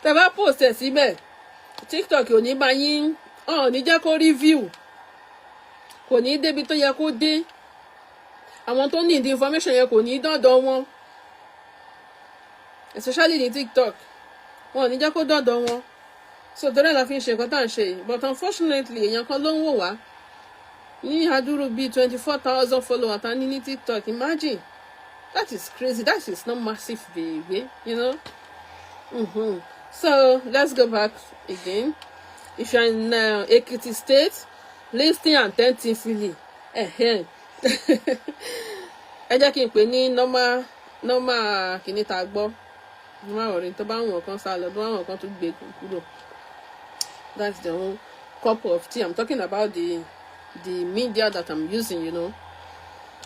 Tẹ́ bá post ẹ̀ síbẹ̀, TikTok ò ní bá yín, ọ̀ ní jẹ́ kó rí view, kò ní débi tó yẹ kó dé. Àwọn tó ní ìdí information yẹn, kò ní dọ́dọ̀ wọn, especially ní TikTok, wọn ò ní jẹ́ kó dọ́dọ̀ wọn. So torí ẹ̀ la fi ń ṣe nǹkan tá à ń ṣe yìí. But unfortunately, èèyàn kan ló ń wò wá ní adúrú bíi 24,000 followers tá ní ní TikTok. Imagine, that is crazy. That is not massive, baby. So let's go back again. If you are in Ekiti State, listen attentively. Ẹ jẹ́ kí n pè ní normal normal kìíní tá a gbọ́. Má ọ̀rẹ́ tó bá wọn kan sá lọ, tó bá wọn kan tó gbé kúrò, that's the own cup of tea. I'm talking about the media that I'm using.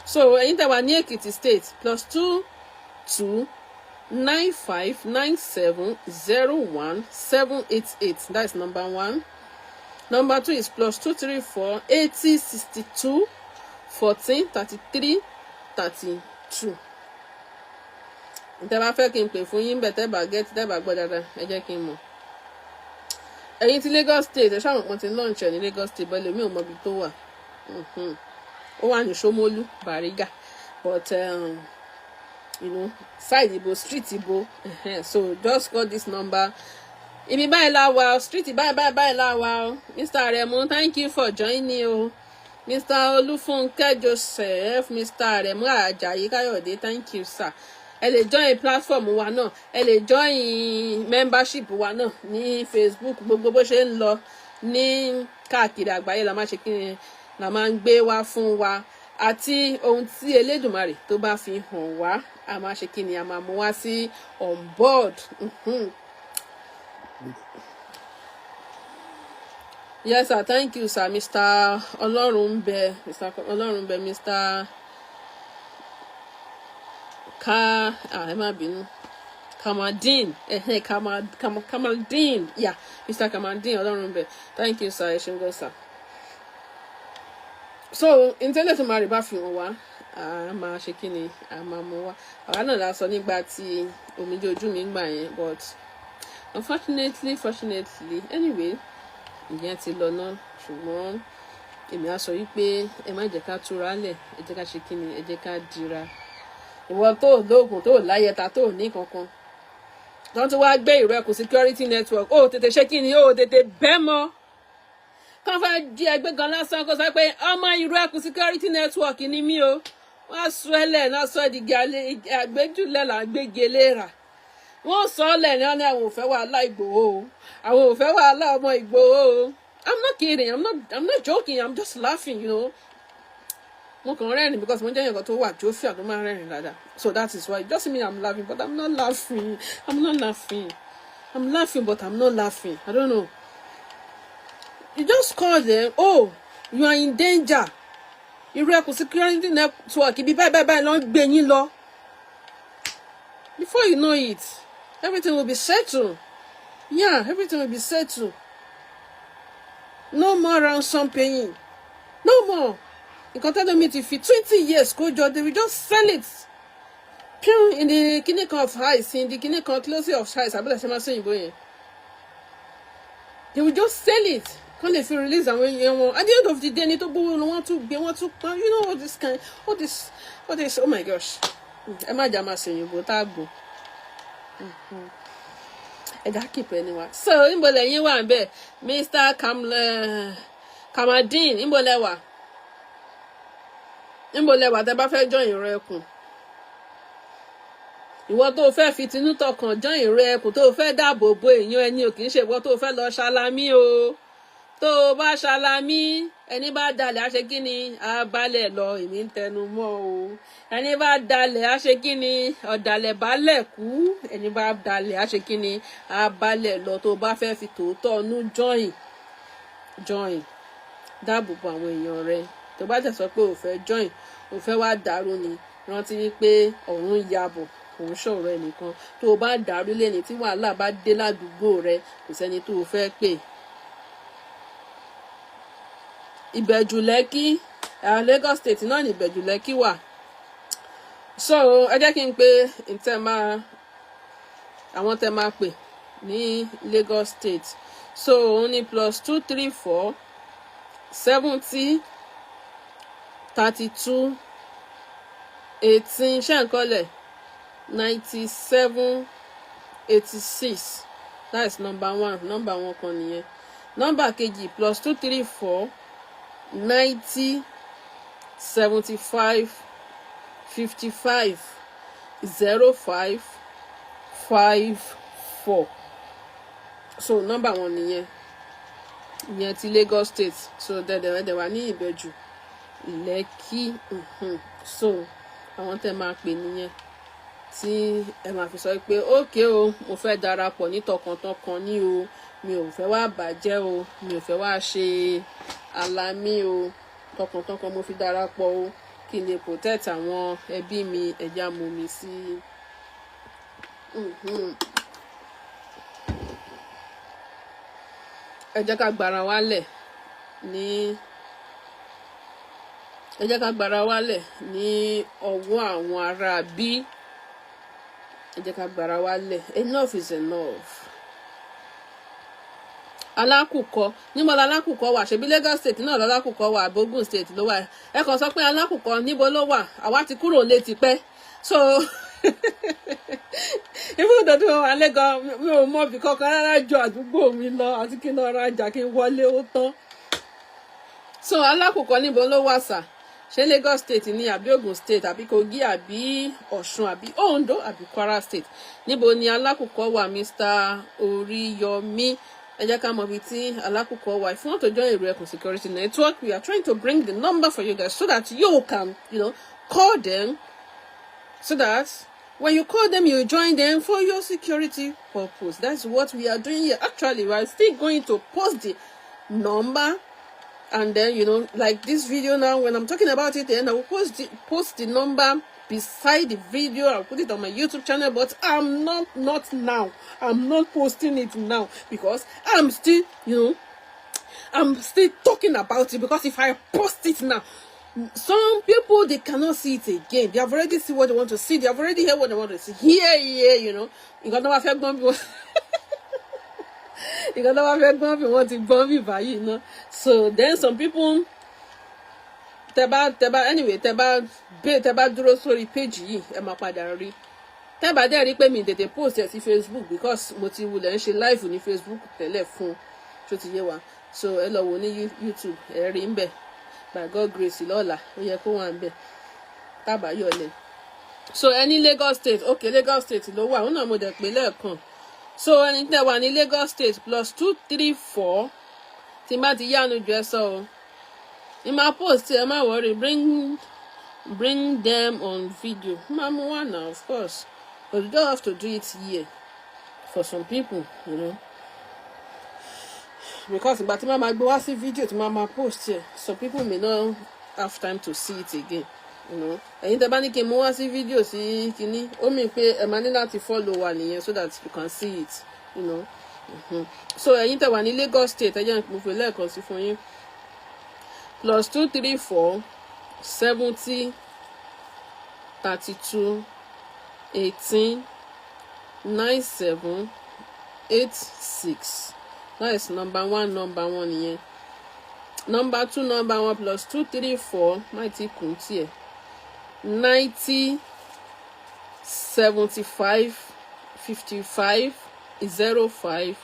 So ẹ̀yin tẹ́ wà ní Èkìtì State, +229 5970 1788. That's number one. Number two is +234 80 62 14 33 32. Tẹ́ bá fẹ́ kí n pè fún yín bẹ̀, tẹ́ bá get, tẹ́ bá gbọ́ dáadáa, ẹ jẹ́ kí n mọ̀. Ẹ̀yin tí Lagos State, ẹ ṣáà mọ̀ ti launch ẹ̀ ní Lagos State bọ́lẹ̀, mi ò mọ ibi tó wà. Ó wà ní Ṣómólú, Bàrígà, but side ibo, street ibo. So just call this number. Ibi báyìí la wà o, street báyìí báyìí báyìí la wà o. Mr. Aremu, thank you for joining o. Mr. Olúfúnkẹ́ Joseph, Mr. Aremu Ajayi Káyọ̀dé, thank you, sir. Ẹ lè join platform wa náà, ẹ lè join membership wa náà ní Facebook. Gbogbo bó ṣe ń lọ ní káàkiri àgbáyé la máa ṣe kí ni, la máa ń gbé wá fún wa, àti ohun tí Elédùmarè tó bá fi hàn wá, a máa ṣe kí ni, a máa mú wá sí on board. Yes sir, thank you, sir. Mr. Ọlọ́runbẹ, Mr. Ọlọ́runbẹ, Mr. Ká, ẹ má bínú, Kamadin, Kamadin, yeah, Mr. Kamadin Ọlọ́runbẹ, thank you, sir. Ẹ ṣeun gan, sir. So internet máa rí bá fi hàn wá, a máa ṣe kí ni, a máa mú wá. Àwa náà la sọ nígbà tí omijé ojú mi ń gbà yẹn, but unfortunately, fortunately, anyway, ìyẹn ti lọ náà. Ṣùgbọ́n èmi á sọ wípé ẹ má jẹ́ ká túra lẹ̀, ẹ jẹ́ ká ṣe kí ni, ẹ jẹ́ ká dira. Ìwọ tó lóògùn, tó láyẹta, tó ní kankan, tó tún wá gbé Ìrẹ́kù Security Network, ó tètè ṣe kí ni, ó tètè bẹ́ mọ́ kán fẹ́ jí ẹgbẹ́ gan lásán, kó sọ pé ọmọ Ìrẹ́kù Security Network ni mí o, wọ́n á sọ ẹ́ lẹ̀ náà, sọ ẹ́ di àgbéjúlẹ̀ là ń gbégi eléra. Wọ́n sọ ọ́ lẹ̀ ní ọ́n ní àwọn ò fẹ́ wàhálà Ìgbòho o, àwọn ò fẹ́ wàhálà ọmọ Ìgbòho o. I'm not kidding, I'm not joking, I'm just laughing. Mo kàn rẹ́rìn because mo jẹ́ èèyàn kan tó wà jovial, tó máa ń rẹ́rìn dáadáa. So that is why just me, I'm laughing, but I'm not laughing. I'm not laughing. I'm laughing, but I'm not laughing. I don't know. You just call them, "Oh, you are in danger. Ìrẹ́kù Security Network, ibi báyìí báyìí báyìí ló ń gbé yín lọ." Before you know it, everything will be settled. Yeah, everything will be settled. No more ransom paying, no more. Nǹkan tẹ́lẹ̀ mi ti fi 20 years kó jọ, they will just sell it pure in the kíní kan of eyes, in the kíní kan closing of eyes. Àbúlé ṣe máa sọ òyìnbó yẹn. They will just sell it kán lè fi release àwọn èèyàn wọn. At the end of the day, ẹni tó gbówó lọ, wọ́n tún gbé, wọ́n tún pa. You know all this kind, all this, oh my gosh. Ẹ má jà máa sọ òyìnbó tá a gbọ́. Ẹ dá keep ẹni wa. So níbo lẹ́yìn wà ń bẹ̀, Mr. Kamadin? Níbo lẹ wà? Níbo lẹ wà tẹ́ bá fẹ́ join Ìró Ẹkùn? Ìwọ tó fẹ́ fi tinú tọkàn join Ìró Ẹkùn, tó fẹ́ dáàbò bo èèyàn ẹni ò, kì í ṣe ìwọ tó fẹ́ lọ ṣalamí o. Tó o bá ṣalamí, ẹni bá dalẹ̀ á ṣe kí ni? Á balẹ̀ lọ. Èmi ń tẹnu mọ́ o. Ẹni bá dalẹ̀ á ṣe kí ni? Ọ̀dàlẹ̀ balẹ̀ kú. Ẹni bá dalẹ̀ á ṣe kí ni? Á balẹ̀ lọ. Tó o bá fẹ́ fi tòótọ́ ọnú join, dáàbò bo àwọn èèyàn rẹ. Tó bá tẹ̀ sọ pé ò fẹ́ join, ò fẹ́ wá dàrú ni, rántí wípé ọ̀run yabọ̀, kò ń ṣọ̀rọ̀ ẹnìkan. Tó o bá dàrú lẹ́ni, tí wàhálà bá dé ládùúgbò rẹ, kò sẹ́ni tó o fẹ́ pè. Ìbẹ̀jù Lẹ́kí, Lagos State náà ní Ìbẹ̀jù Lẹ́kí wà. So ẹ jẹ́ kí n pe ntẹ́ máa, àwọn tẹ́ máa pè ní Lagos State. So òun ní +234 70 32 18, ṣé nǹkan lẹ̀, 97 86. That is number one. Number one kan nìyẹn. Number kejì, +234 90 75 55 05 54. So number one nìyẹn, ìyẹn ti Lagos State. So dẹ̀dẹ̀ wà ní Ìbẹ̀jù Lẹ́kì. So àwọn tẹ́ máa pè nìyẹn, tí ẹ máa fi sọ pé, "Okay o, mo fẹ́ darapọ̀ ní tọkàntọkàn ní o. Mi ò fẹ́ wá bàjẹ́ o. Mi ò fẹ́ wá ṣe alámí o. Tọkàntọkàn mo fi darapọ̀ o, kí n lè protect àwọn ẹbí mi." Ẹ̀já mú mi sí. Ẹ jẹ́ ká gbára wálẹ̀ ní, ẹ jẹ́ ká gbára wálẹ̀ ní ọwọ́ àwọn ará bí. Ẹ jẹ́ ká gbára wálẹ̀. Enough is enough. Alákùkọ, níbo la alákùkọ wà? Ṣebí Lagos State náà lálákùkọ wà, àbí Ogun State ló wà? Ẹ kàn sọ pé alákùkọ, níbo ló wà? Àwa ti kúrò lé tipẹ́. So even though tí mo wà lẹ́gàn, mi ò mọ ibì kankan rárá ju àdúgbò mi lọ, àti kí n lọ rajà, kí n wọlé, ó tán. So alákùkọ, níbo ló wà sà? Ṣé Lagos State ní, àbí Ogun State, àbí Kogi, àbí Ọ̀ṣun, àbí Ondo, àbí Kwara State? Níbo ni alákùkọ wà, Mr. Oríyọmí? Ẹ jẹ́ ká mọ ibi tí alákùkọ wà. If you want to join Ìrù Ẹkùn Security Network, we are trying to bring the number for you guys so that you can call them, so that when you call them, you join them for your security purpose. That's what we are doing here. Actually, we are still going to post the number, and then, like this video now, when I'm talking about it, then I will post the number beside the video. I'll put it on my YouTube channel, but I'm not now. I'm not posting it now because I'm still talking about it, because if I post it now, some people, they cannot see it again. They have already seen what they want to see. They have already heard what they want to see here here Nǹkan tó bá fẹ́ gbọ́n bí wọ́n, nǹkan tó bá fẹ́ gbọ́n bí wọ́n ti gbọ́n bí báyìí ná. So then some people, tẹ bá anyway, tẹ bá dúró sórí page yìí, ẹ máa padà rí. Tẹ bá dẹ̀ rí pé mi tètè post ẹ̀ sí Facebook, because mo ti wulẹ̀ ń ṣe live ní Facebook tẹ́lẹ̀ fún, tó ti yé wa. So ẹ lọ wò ní YouTube, ẹ rí ń bẹ̀. By God grace, lọ́la ó yẹ kó wà ń bẹ̀ tábàyọ̀lẹ̀. So ẹ ní Lagos State. Okay, Lagos State ló wà. Òun náà mo dẹ̀ pé lẹ́ẹ̀kan. So ẹni tẹ́ wà ní Lagos State, +234. Tí n bá ti yánu jù, ẹ sọ o. Ní máa post, ẹ má worry. Bring them on video. Máa mú wá now, of course, but you don't have to do it here for some people, because ìgbà tí màá máa gbé wá sí video tí màá máa post here, some people may not have time to see it again. Ẹ̀yin tẹ́ bá ní kí n mú wá sí fídíò sí kínní, ó mì pé ẹ máa ní láti follow wa nìyẹn so that you can see it. So ẹ̀yin tẹ́ wà ní Lagos State, ẹ jẹ́ n pè lẹ́ẹ̀kan sí fún yín: +234 70 32 18 97 86. That is number one, number one nìyẹn. Number two, number one, +234, máì tí kùn tiẹ̀, 90 75 55 05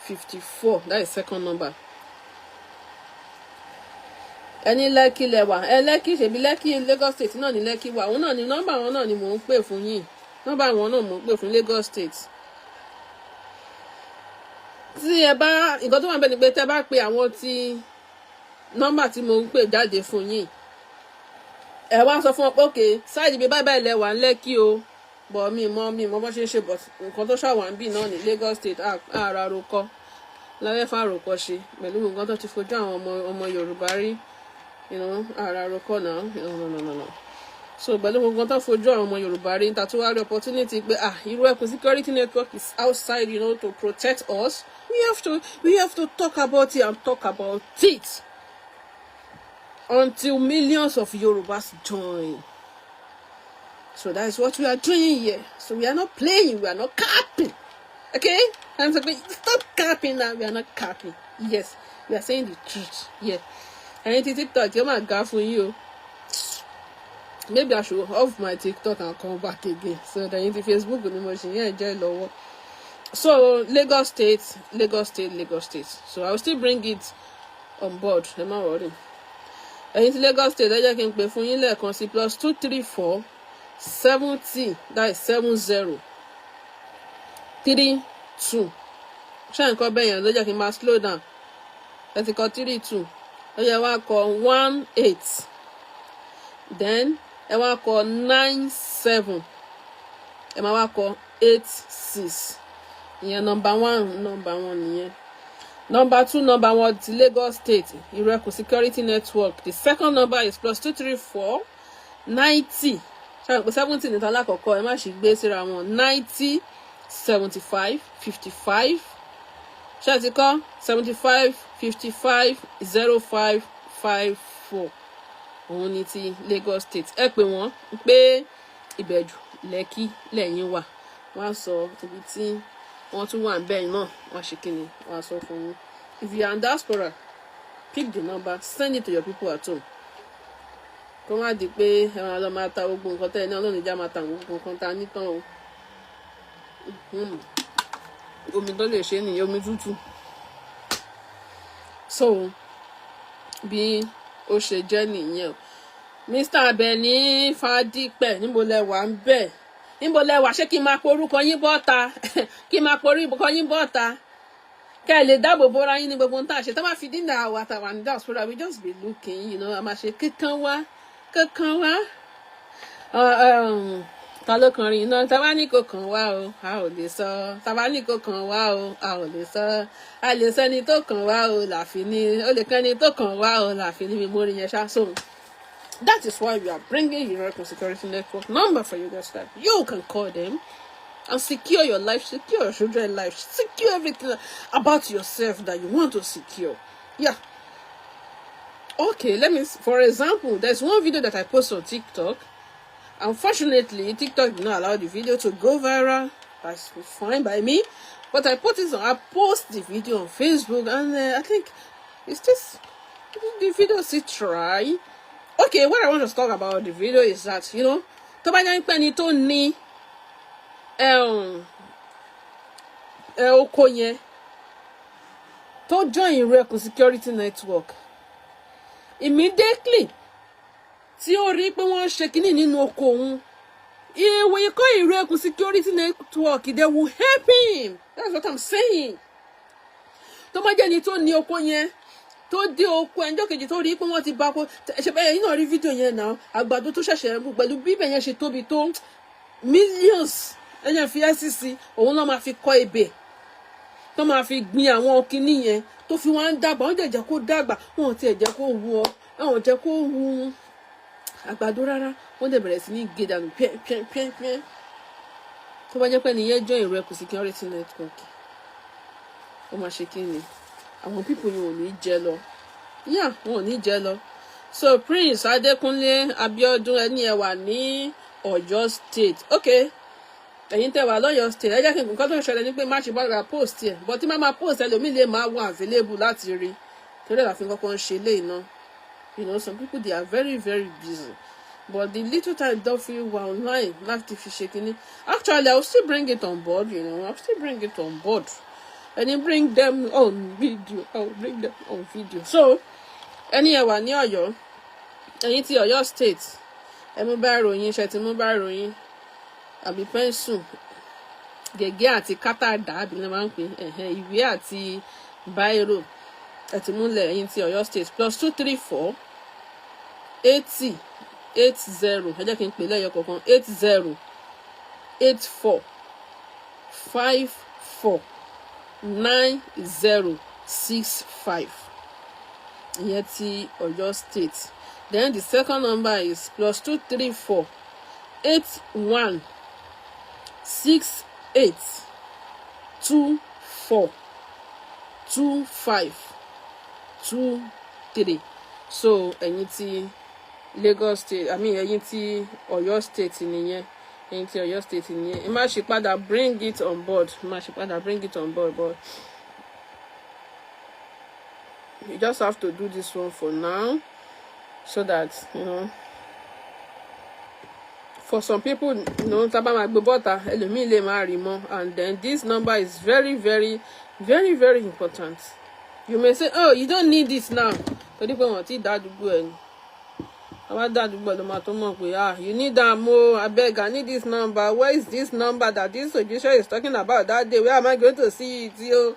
54. That is second number. Ẹni Lekki lẹwà ẹ, Lekki, ṣèbí Lekki, Lagos State náà ní Lekki wà. Òun náà ní nọ́mbà wọn náà ni mò ń pè fún yín. Nọ́mbà wọn náà mò ń pè fún Lagos State. Tí ẹ bá, nǹkan tó wà níbẹ̀ ni pé tẹ́ bá pe àwọn tí nọ́mbà tí mo ń pè jáde fún yín, ẹ wá sọ fún wọn pé, "Okay, side ibi báyìí báyìí lẹ wà ní Lekki o." Bọ̀ mi mọ bó ṣe ń ṣe, but nǹkan tó ṣàwà ń bì náà ní Lagos State. Àrà rokọ lábẹ́ fàròkọ ṣe pẹ̀lú nǹkan tó ti fojú àwọn ọmọ Yorùbá rí. Àrà rokọ náà, no, no, no, no. So pẹ̀lú gbogbo nǹkan tó fojú àwọn ọmọ Yorùbá rí, níta tó wá rí opportunity pé, ah, Irú Ẹkùn Security Network is outside to protect us, we have to talk about it and talk about it until millions of Yorubas join. So that is what we are doing here. So we are not playing, we are not capping. Okay? I'm saying, stop capping now. We are not capping. Yes, we are saying the truth. Yeah. Ẹ̀yin tí TikTok, yóò máa ga fún yín o. Maybe I should off my TikTok and come back again. So ẹ̀yin tí Facebook ni mo ṣì yẹn jẹ́ lọ́wọ́. So Lagos State, Lagos State, Lagos State. So I will still bring it on board. Ẹ má worry. Ẹ̀yin tí Lagos State, ẹ jẹ́ kí n pè fún yín lẹ́ẹ̀kan sí: +234 70, that is 70, 32. Ṣé nǹkan bẹ́ẹ̀ yẹn ló jẹ́ kí n máa slow down? Ẹ ti kọ 32, ó yẹ wá kọ 18, then ẹ wá kọ 97, ẹ máa wá kọ 86. Ìyẹn number one, number one nìyẹn. Number two, number one ti Lagos State, Irú Ẹkùn Security Network, the second number is +234 90. Ṣáà pé 70 nìkan lákọ̀ọ́kọ́, ẹ má ṣì gbé síra wọn. 90 75 55, ṣé ẹ ti kọ́? 75 55 05 54. Òun ni ti Lagos State. Ẹ pè wọ́n pé Ìbẹ̀jù Lẹ́kì lẹ́yìn wà, wọ́n á sọ ibi tí wọ́n tún wà bẹ́ẹ̀ náà. Wọ́n á ṣe kí ni, wọ́n á sọ fún yín. If you are in diaspora, pick the number, send it to your people at home, kó má di pé ẹ máa lọ máa ta gbogbo nǹkan tẹ́ ẹ ní. Ọlọ́run ìjà máa ta gbogbo nǹkan tá a ní tán o. Omi tó lè ṣe nìyẹn, omi tútù. So bí ó ṣe jẹ́ nìyẹn o. Mr. Abeni Fadípẹ̀, níbo lẹ wà ń bẹ̀? Níbo lẹ wà? Ṣé kí n máa porúkọ yín bọ́ta? Kí n máa porúkọ yín bọ́ta kẹ́ ẹ lè dáàbò bóra yín ní gbogbo ohun tá a ṣe tó bá fi dínà àwa àtàwà ní diaspora. We just be looking. A máa ṣe kíkan wá, kíkan wá. Ta ló kàn rí iná? Tá bá ní kò kàn wá o, a ò lè sọ. Tá bá ní kò kàn wá o, a ò lè sọ. A lè sọ ẹni tó kàn wá o làfi ní ó lè kàn ẹni tó kàn wá o làfi ní mímórí yẹn ṣá. So that is why we are bringing Irú Ẹkùn Security Network number for you guys, that you can call them and secure your life, secure your children's life, secure everything about yourself that you want to secure. Yeah. Okay, let me, for example, there's one video that I post on TikTok. Unfortunately, TikTok did not allow the video to go viral. That's fine by me. But I post the video on Facebook, and I think it's just the video still try. Okay, what I want to talk about the video is that, tó bá jẹ́ pé ẹni tó ní oko yẹn tó join Irú Ẹkùn Security Network, immediately tí ó rí pé wọ́n ń ṣe kínní nínú oko òun, he will call Irú Ẹkùn Security Network. They will help him. That's what I'm saying. Tó bá jẹ́ ẹni tó ní oko yẹn, tó dé oko ẹjọ́ kejì, tó rí pé wọ́n ti bá ko ṣe bẹ́ẹ̀ yín náà rí fídíò yẹn náà, àgbàdo tó ṣẹ̀ṣẹ̀ ń pẹ̀lú bíbẹ̀ yẹn ṣe tóbi tó, millions ẹ̀yàn fi ẹ́sìsì òun náà máa fi kọ́ ebè tó máa fi gbin àwọn kinní yẹn, tó fi wá ń dàgbà. Wọ́n dẹ̀ jẹ́ kó dàgbà, wọn ò tiẹ̀ jẹ́ kó wu ọ, wọn ò jẹ́ kó wu àgbàdo rárá. Wọ́n dẹ̀ bẹ̀rẹ̀ sí ní gé dànù píẹ́ píẹ́ píẹ́ píẹ́. Tó bá jẹ́ pé nìyẹn join Irú Ẹkùn Security Network, Ó máa ṣe kí ni, àwọn people yìí ò ní jẹ lọ. Yeah, wọn ò ní jẹ lọ. So Prince Adékúnlé Abíọ́dún, ẹni ẹ wà ní Ọ̀yọ́ State. Okay, ẹ̀yin tẹ́ wà lọ́yọ́ State, ẹ jẹ́ kí nǹkan tó ń ṣẹlẹ̀ ní pé má ṣe bá ra post ẹ̀, but tí má máa post, ẹlòmíì lè máa wà available láti rí, torí ẹ̀ la fi kọ́kọ́ ń ṣe léyìí náà. Some people, they are very, very busy, but the little time don fi wà online láti fi ṣe kínní. Actually, I will still bring it on board. I will still bring it on board and then bring them on video. I will bring them on video. So ẹni ẹ wà ní Ọ̀yọ́, ẹ̀yin ti Ọ̀yọ́ State, ẹ mú biro yín. Ṣe ti mú biro yín àbí pencil, gègé àti kátàdá, àbí ní máa ń pè é, ìwé àti biro, ẹ ti múlẹ̀? Ẹ̀yin ti Ọ̀yọ́ State, +234 80 80, ẹ jẹ́ kí n pè lẹ́yọ kọ̀ọ̀kan, 80 84 54 90 65. Ìyẹn ti Ọ̀yọ́ State. Then the second number is +234 81 68 24 25 23. So ẹ̀yin ti Lagos State, I mean, ẹ̀yin ti Ọ̀yọ́ State nìyẹn. Ẹ̀yin ti Ọ̀yọ́ State nìyẹn. Ẹ má ṣe padà bring it on board, ẹ má ṣe padà bring it on board, but you just have to do this one for now so that for some people, tá bá máa gbé bọ́ta, ẹlòmíì lè má rí mọ́. And then this number is very, very, very, very important. You may say, "Oh, you don't need it now," torí pé wọ́n ti dá àdúgbò ẹ̀ ni. Wọ́n bá dá àdúgbò, ló máa tó mọ̀ pé, "Ah, you need am o. Abeg, I need this number. Where is this number that this Ojise is talking about that day? Where am I going to see it yo?"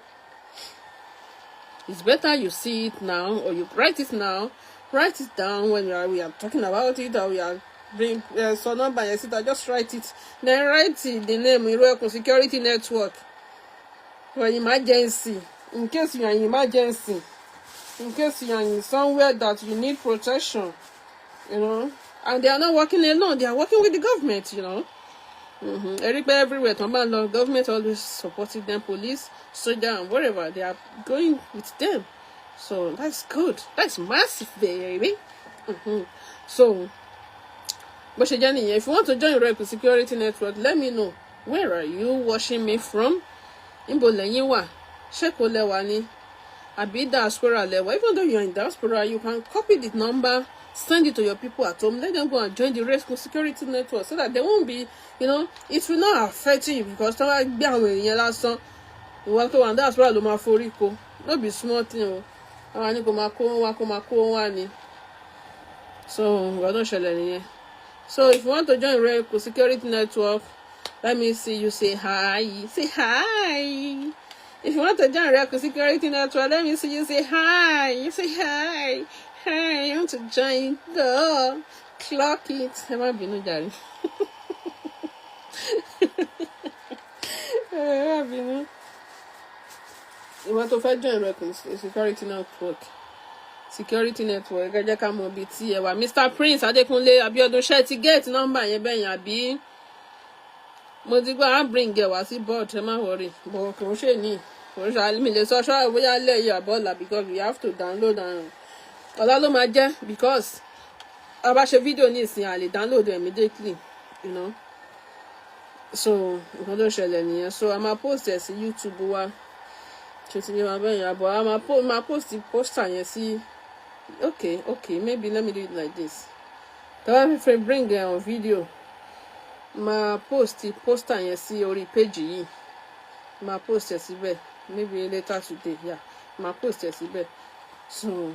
It's better you see it now or you write it now, write it down when we are talking about it or we are bring sọ number yẹn síta. Just write it, then write the name Ìró Ẹkùn Security Network for emergency, in case you are in emergency, in case you are in somewhere that you need protection. And they are not working alone, they are working with the government. Ẹ rí pé everywhere tó ń bá lọ, government always supporting them, police, soldier and whatever, they are going with them. So that's good, that's massive, baby. So bó ṣe jẹ́ nìyẹn. If you want to join Ìró Ẹkùn Security Network, let me know where are you watching me from. Níbo lẹ́yìn wà? Ṣé kò lẹ́wà ni àbí diaspora lẹ́wà? Even though you are in diaspora, you can copy the number, send it to your people at home, let them go and join the Ìró Ẹkùn Security Network so that they won't be it will not affect you, because tí wọ́n bá gbé àwọn èèyàn lásán, ìwọ tó wà ní diaspora ló máa forí ko. No be small thing o. Àwọn àní kò máa kó wá, kó máa kó wá ni. So nǹkan tó ṣẹlẹ̀ nìyẹn. So if you want to join Ìró Ẹkùn Security Network, let me see you say hi. Say hi. If you want to join Ìró Ẹkùn Security Network, let me see you say hi. You say hi. Hi, I want to join the clock it. Ẹ má bínú jàre. Ẹ má bínú. Ìwọ tó fẹ́ join Ìró Ẹkùn Security Network. Security Network, ẹ jẹ́ ká mọ ibi tí ẹ wà. Mr. Prince Adékúnlé Abíọ́dún, ṣé ti get number yẹn bẹ́yẹn àbí? Mo ti gbọ́, á bring ẹ wá sí board, ẹ má worry, but kò ń ṣe ní, kò ń ṣe mi lè sọ ṣọ́ bóyá lẹ́yìn àbọ̀là, because we have to download and ọ̀la ló máa jẹ́, because a bá ṣe fídíò ní ìsìn, a lè download immediately. So nǹkan tó ṣẹlẹ̀ nìyẹn. So a máa post ẹ̀ sí YouTube wa. Ṣe ti yé wa bẹ́yẹn? Àbọ̀ a máa post poster yẹn sí. Okay, maybe let me do it like this. Tá bá fẹ́ bring ẹ̀ on video, máa post poster yẹn sí orí page yìí, máa post ẹ̀ síbẹ̀ maybe later today. Yeah, máa post ẹ̀ síbẹ̀. So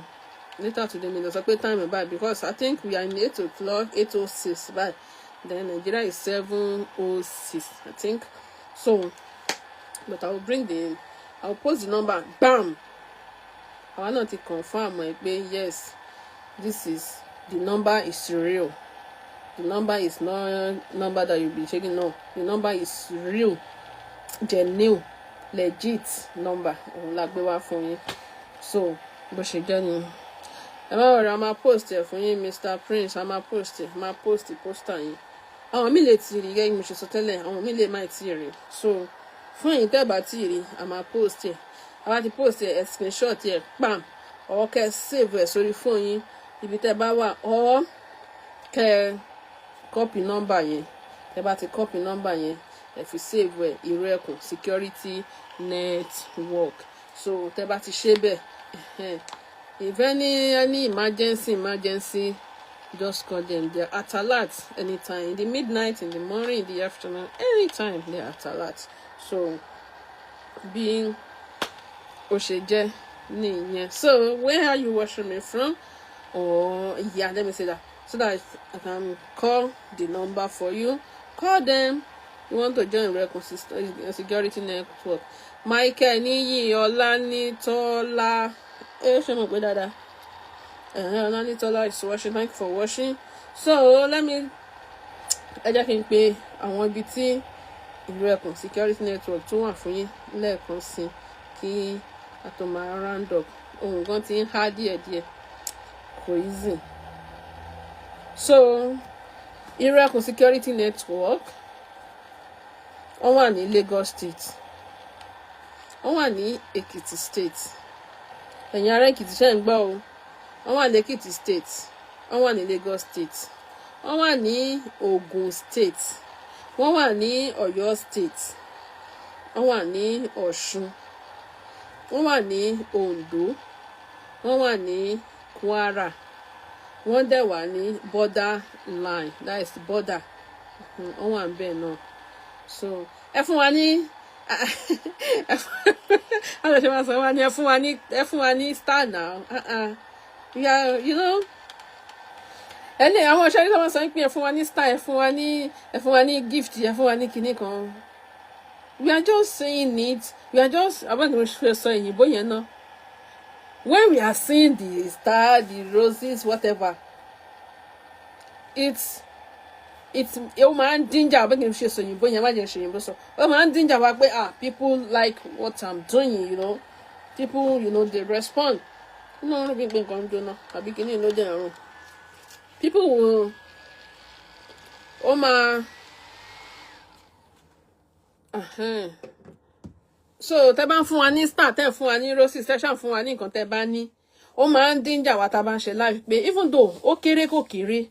later today, mi lọ sọ pé time báyìí, because I think we are in 8 o'clock, 8:06 báyìí, then Nigeria is 7:06, I think. So but I will post the number. Bam, àwa náà ti confirm ẹ pé yes, this is the number is real. The number is not number that you be checking. No, the number is real, genuine, legit number òun la gbé wá fún yín. So bó ṣe jẹ́ ni. Ẹ má worry, a máa post ẹ̀ fún yín. Mr Prince, a máa post ẹ̀, máa post poster yín. Àwọn míì lè ti rí gẹ́gẹ́ bí mo ṣe sọ tẹ́lẹ̀, àwọn míì lè má ti rí. So fún ẹ̀yin tẹ́ bá ti rí, a máa post ẹ̀. A bá ti post ẹ, screenshot ẹ pam, or kẹ́ save ẹ sórí fóònù yín ibi tẹ́ bá wà, or kẹ́ copy number yẹn. Tẹ́ bá ti copy number yẹn, ẹ fi save ẹ, Ìró Ẹkùn Security Network. So tẹ́ bá ti ṣe bẹ́ẹ̀, if any emergency, just call them. They are at alert anytime, in the midnight, in the morning, in the afternoon, anytime they are at alert. So bí ó ṣe jẹ́ nìyẹn. So where are you watching me from? Or yeah, let me say that so that I can call the number for you. Call them. You want to join Ìró Ẹkùn Security Network. Michael Níyì Ọlánítọ́lá, ẹ ṣe mọ̀ pé dáadáa. Ọlánítọ́lá is watching. Thank you for watching. So let me, ẹ jẹ́ kí n pe àwọn ibi tí Ìró Ẹkùn Security Network tún wà fún yín lẹ́ẹ̀kan sí, kí a tó máa round up. Ohun gan ti ń há díẹ̀díẹ̀, kò easy. So Ìró Ẹkùn Security Network, wọ́n wà ní Lagos State, wọ́n wà ní Èkìtì State. Ẹ̀yin ará Èkìtì, ṣe ń gbọ́ o? Wọ́n wà ní Èkìtì State, wọ́n wà ní Lagos State, wọ́n wà ní Ogun State, wọ́n wà ní Ọ̀yọ́ State, wọ́n wà ní Ọ̀ṣun, wọ́n wà ní Ondo, wọ́n wà ní Kwara, wọ́n dẹ̀ wà ní border line, that is border, wọ́n wà níbẹ̀ náà. So ẹ fún wa ní, àwọn ṣe máa sọ wá ní, ẹ fún wa ní star now. Yeah, ẹni àwọn ọ̀ṣẹ́ ní sọ́wọ́n sọ pé ẹ fún wa ní star, ẹ fún wa ní gift, ẹ fún wa ní kinní kan. We are just saying it, we are just, abáni mo ṣe sọ òyìnbó yẹn náà, when we are seeing the star, the roses, whatever, it's ó máa ń díjà. Abáni mo ṣe sọ òyìnbó yẹn, má jẹ́ ṣe òyìnbó sọ, ó máa ń díjà wá pé, ah, people like what I'm doing. People, they respond. Inú ọrùn bí pé nǹkan ń jóná àbí kíní ló dé ọrùn. People will, ó máa, so tẹ́ bá ń fún wa ní star, tẹ́ ń fún wa ní roses, tẹ́ ṣáà fún wa ní nǹkan tẹ́ bá ní, ó máa ń díjà wa tá a bá ń ṣe live, pé even though ó kéré, kò kéré,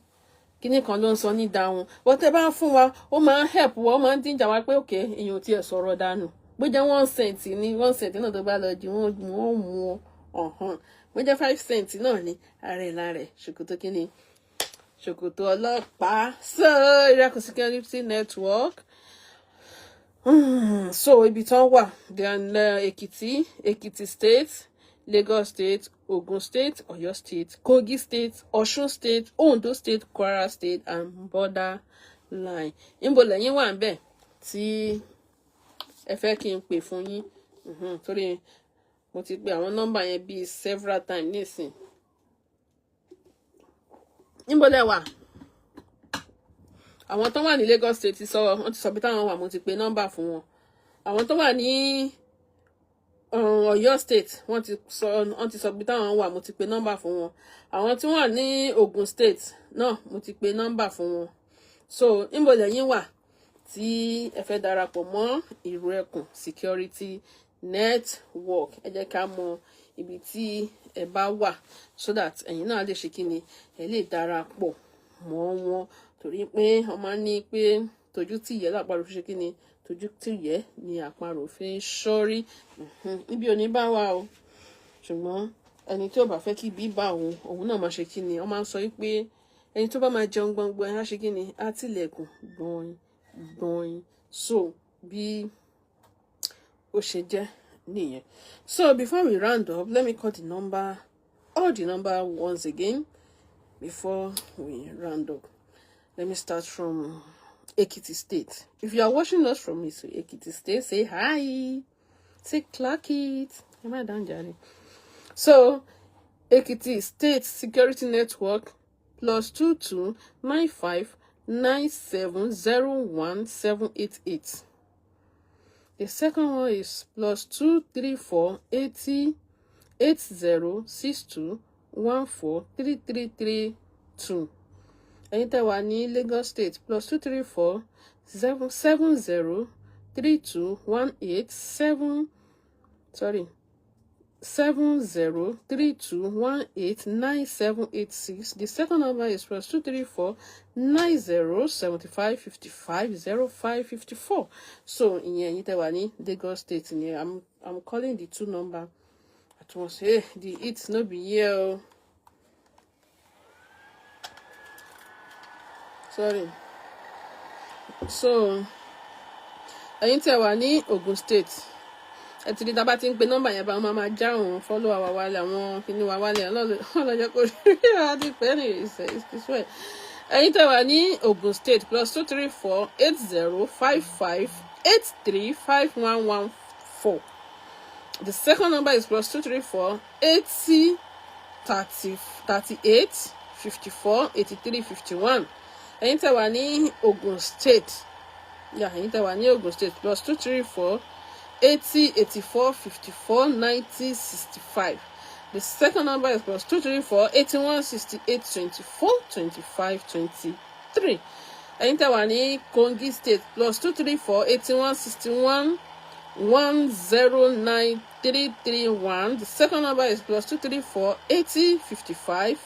kíní kan ló ń sọ ní dáhùn, but tẹ́ bá ń fún wa, ó máa ń help wa, ó máa ń díjà wa pé òkè èèyàn ò tiẹ̀ sọ̀rọ̀ dànù. Bó jẹ́ 1 cent ní, 1 cent náà, tó bá lọ jí, wọ́n mú ọ ọ̀hún. Bó jẹ́ 5 cent náà ní, ara ẹ̀ lára ẹ̀, ṣòkòtò kíní, ṣòkòtò ọlọ́pàá. So Ìró Ẹkùn Security Network, so ibi tán wà, they are in Èkìtì State, Lagos State, Ogun State, Ọ̀yọ́ State, Kogi State, Ọ̀ṣun State, Ondo State, Kwara State and border line. Níbo lẹ́yìn wà ń bẹ̀ tí ẹ fẹ́ kí n pè fún yín? Torí mo ti pe àwọn nọ́mbà yẹn bíi several times nísìn. Níbo lẹ wà? Àwọn tó wà ní Lagos State ti sọ, wọ́n ti sọ bí táwọn wà, mo ti pe nọ́mbà fún wọn. Àwọn tó wà ní Ọ̀yọ́ State, wọ́n ti sọ bí táwọn wà, mo ti pe nọ́mbà fún wọn. Àwọn tí wọ́n wà ní Ogun State náà, mo ti pe nọ́mbà fún wọn. So níbo lẹ́yìn wà tí ẹ fẹ́ darapọ̀ mọ́ Ìró Ẹkùn Security Network? Ẹ jẹ́ ká mọ ibi tí ẹ bá wà so that ẹ̀yin náà lè ṣe kíni, ẹ lè darapọ̀ mọ́ wọn, torí pé wọ́n máa ń ní pé tójú tì yẹ lápárò fi ṣe kíni, tójú tì yẹ ni àparò fi ń ṣọ́rí. Níbi òní bá wà o, ṣùgbọ́n ẹni tí ó bá fẹ́ kí ibi bá òun, òun náà máa ṣe kíni. Wọ́n máa ń sọ wípé ẹni tó bá máa jẹun gbọ̀ngbọ̀n, á ṣe kíni, á tilẹ̀kùn gbọ̀n gbọ̀n. So bí ó ṣe jẹ́ nìyẹn. So before we round up, let me call the number, all the number once again before we round up. Let me start from Ekiti State. If you are watching us from Ekiti State, say hi, say clack it. Am I done, Jerry? So Ekiti State Security Network, +229 5970 1788. The second one is +234 80 8062 143332. Ẹ̀yin tẹ́ wà ní Lagos State, +234 7 703 218 7, sorry, 7032189786. The second number is +234 90 75 55 05 54. So ìyẹn ẹ̀yin tẹ́ wà ní Lagos State ni. I'm calling the two number at once. Hey, the heat no be here o. Sorry. So ẹ̀yin tẹ́ wà ní Ogun State, ẹ ti rí tá a bá ti ń pe nọ́mbà yẹn, bá wọn máa já òun follow wa wálé, àwọn kinní wa wálé. Ọlọ́jọ́ kò rí àti pẹ́ ní ìṣẹ́. Ẹ̀yin tẹ́ wà ní Ogun State, +234 8055835114. The second number is +234 80 30 38 54 83 51. Ẹ̀yin tẹ́ wà ní Ogun State, yeah, ẹ̀yin tẹ́ wà ní Ogun State, +234 80 84 54 90 65. The second number is +234 81 68 24 25 23. Ẹ̀yin tẹ́ wà ní Kogi State, +234 81 61 10 93 31. The second number is +234 80 55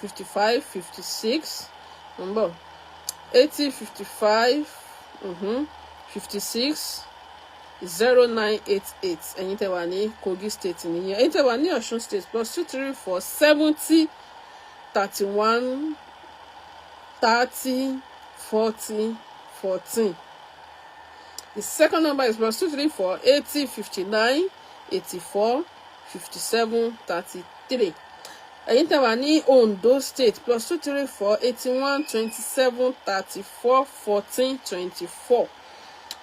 55 56. Number 80 55 56 0988. Ẹ̀yin tẹ́ wà ní Kogi State nìyẹn. Ẹ̀yin tẹ́ wà ní Ọ̀ṣun State, +234 70 31 30 40 14. The second number is +234 80 59 84 57 33. Ẹ̀yin tẹ́ wà ní Ondo State, +234 81 27 34 14 24.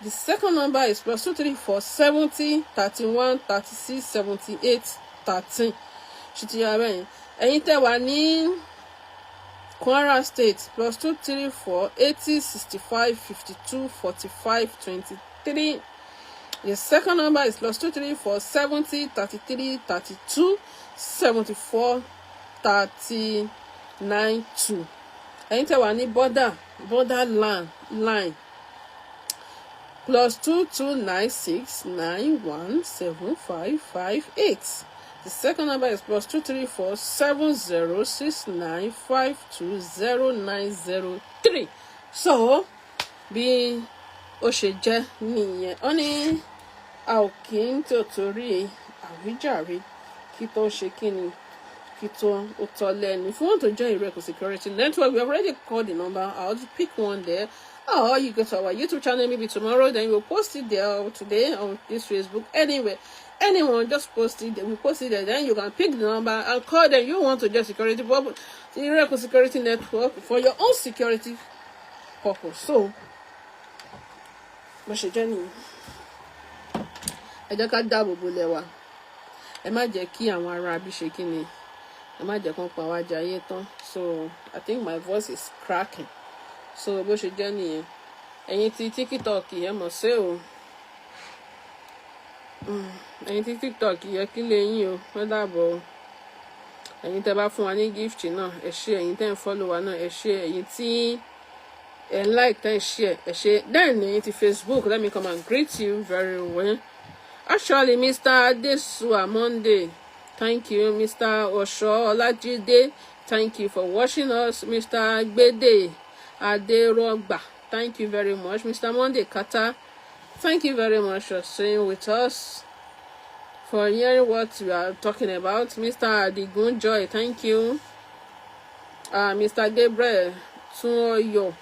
The second number is +234 70 31 36 78 13. Ṣe ti yára bẹ́yẹn? Ẹ̀yin tẹ́ wà ní Kwara State, +234 80 65 52 45 23. The second number is +234 70 33 32 74 39 2. Ẹ̀yin tẹ́ wà ní border line, +229 6917558. The second number is +234 7069520903. So bí ó ṣe jẹ́ nìyẹn. Ó ní a ò kí ń tòtórí àwíjàre kí tó ṣe kí ni, kí tó ó tọ́ lẹ́nu. If you want to join Ireko Security Network, we have already called the number out. Pick one there. Or you go to our YouTube channel maybe tomorrow, then we'll post it there today on this Facebook. Anyway, anyone, just post it. We post it there. Then you can pick the number and call them. You want to join security, Ireko Security Network, for your own security purpose. So, bó ṣe jẹ́ nìyẹn. Ẹ jẹ́ ká dáàbò bo ilẹ̀ wa. Ẹ má jẹ́ kí àwọn ará bí ṣe kí ni, ẹ má jẹ́ kán pa wá jayé tán. So I think my voice is cracking. So bó ṣe jẹ́ nìyẹn. Ẹ̀yin tí TikTok, ẹ mọ̀ sí o. Ẹ̀yin tí TikTok, yẹ kí lè yín o, wọ́n dàbọ̀ o. Ẹ̀yin tẹ́ bá fún wa ní gift náà, ẹ ṣé. Ẹ̀yin tẹ́ ń follow wa náà, ẹ ṣé. Ẹ̀yin tí ẹ like, tẹ́ ń share, ẹ ṣé. Then ẹ̀yin tí Facebook, let me come and greet you very well. Actually, Mr. Adesua Monday, thank you. Mr. Osho Olajide, thank you for watching us. Mr. Gbede Aderogba, thank you very much. Mr. Monday Kata, thank you very much for staying with us, for hearing what we are talking about. Mr. Adigun Joy, thank you. Mr. Gabriel Tún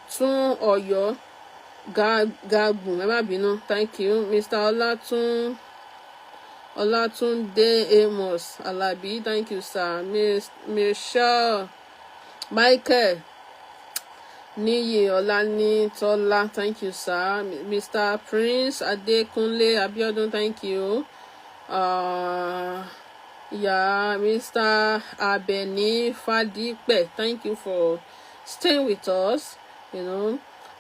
Tún Ọ̀yọ́ Gagun, ẹ má bínú, thank you. Mr. Ọlátún Ọlátúndé Amos Alabi, thank you, sir. Miss Michelle Michael Níyì Ọlánítọ́lá, thank you, sir. Mr. Prince Adékúnlé Abiodun, thank you. Yeah, Mr. Abeni Fadipe, thank you for staying with us.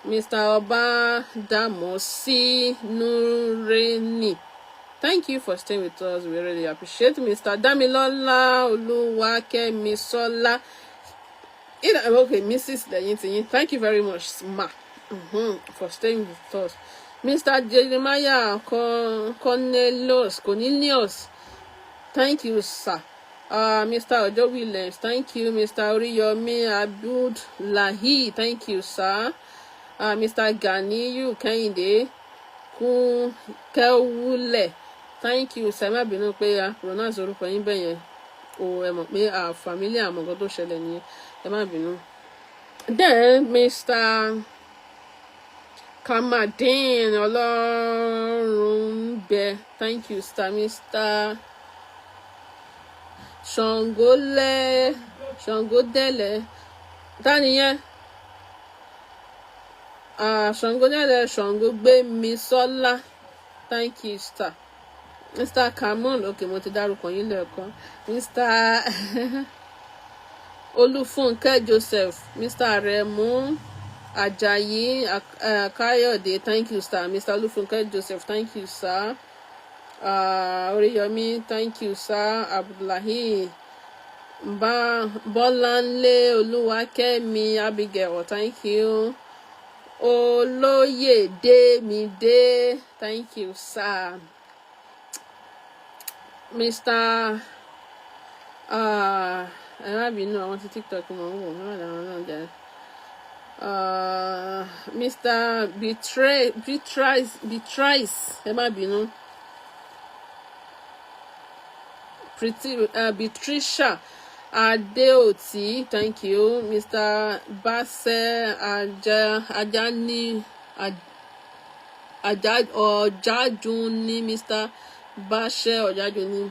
Mr. Oba Damosi Nureni, thank you for staying with us. We really appreciate. Mr. Damilola Oluwakemisola. Okay, Mrs. Lẹ́yìn, thank you very much, ma, for staying with us. Mr. Jeremiah Cornelius, Thank you, sir. Mr. Ojo Williams, thank you. Mr. Oriyomi Abdullahi, thank you, sir. Mr. Ganiyu Kehinde Kewule, thank you, sir. Má bínú pé a pronounce orúkọ yín bẹ́ẹ̀ yẹn o. Ẹ mọ̀ pé a familiar àmọ́ nǹkan tó ṣẹlẹ̀ nìyẹn, ẹ má bínú. Then Mr. Kamadin Ọlọ́runbẹ, thank you, sir. Mr. Ṣàngólẹ̀ Ṣàngódẹ̀lẹ̀ tánìyẹn, Ṣàngódẹ̀lẹ̀ Ṣàngógbémisọ́lá, thank you, sir. Mr. Kamon, okay, mo ti dárúkọ yín lẹ́ẹ̀kan. Mr. Olúfúnkẹ́ Joseph, Mr. Aremu Ajayi Kayode, thank you, sir. Mr. Olúfúnkẹ́ Joseph, thank you, sir. Oríyọmí, thank you, sir. Abdullahi Bọ́láńlé Olúwakẹ́mi Abigail, thank you. Olóyèdèmídé, thank you, sir. Mr. Ẹ má bínú, àwọn tí TikTok mọ̀ ń wò, ẹ má dáwọn náà jẹ́. Mr. Betray Beatrice Beatrice, ẹ má bínú. Pretty Beatricia Adeoti, thank you. Mr. Basse Aja Ajani Aja Ọ̀jájúní, Mr. Bashe Ọ̀jájúní,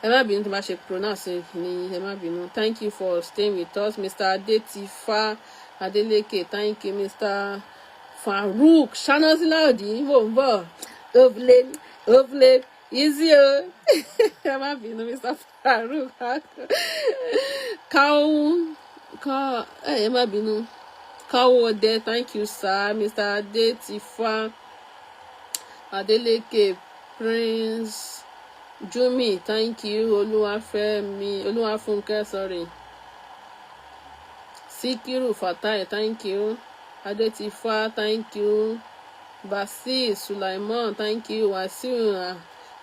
ẹ má bínú tí ma ṣe pronounce ní, ẹ má bínú. Thank you for staying with us. Mr. Adetifa Adeleke, thank you. Mr. Farouk Shanosilaudi, mò ń bọ̀, ovule ovule easy o, ẹ má bínú. Mr. Farouk káwọn ká, ẹ má bínú. Káwọ́dẹ, thank you, sir. Mr. Adetifa Adeleke, Prince Jumi, thank you. Olúwafẹ́mi, Olúwafúnkẹ́, sorry, Sikiru Fatai, thank you. Adetifa, thank you. Basil Sulaiman, thank you. Wasiu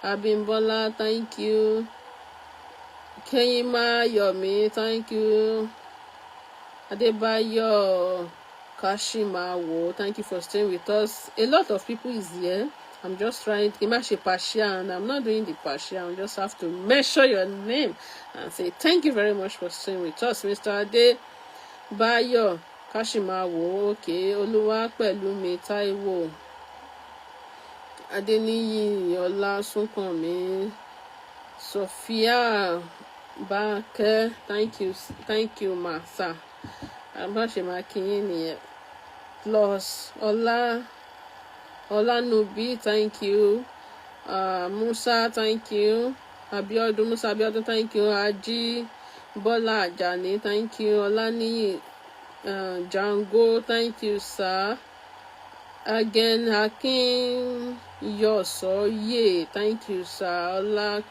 Abimbola, thank you. Kẹ́yìnmá Yomi, thank you. Adebayo Kashimawo, thank you for staying with us. A lot of people is here. I'm just trying to má ṣe partial, and I'm not doing the partial. I just have to measure your name and say thank you very much for staying with us. Mr. Adebayo Kashimawo, okay. Olúwapẹ̀lúmi Táíwò, Adéníyì Ọlásùnkànmí, Sophia Bákẹ́, thank you, thank you, ma, sir. Bá ṣe máa kí yín nìyẹn. Plus Ọlá Ọlánubi, thank you. Musa, thank you. Abiodun, Musa Abiodun, thank you. Ají Bọ́lá Àjàní, thank you. Ọláníyì Django, thank you, sir. Again, Akin Yosoye, thank you, sir. Ọlá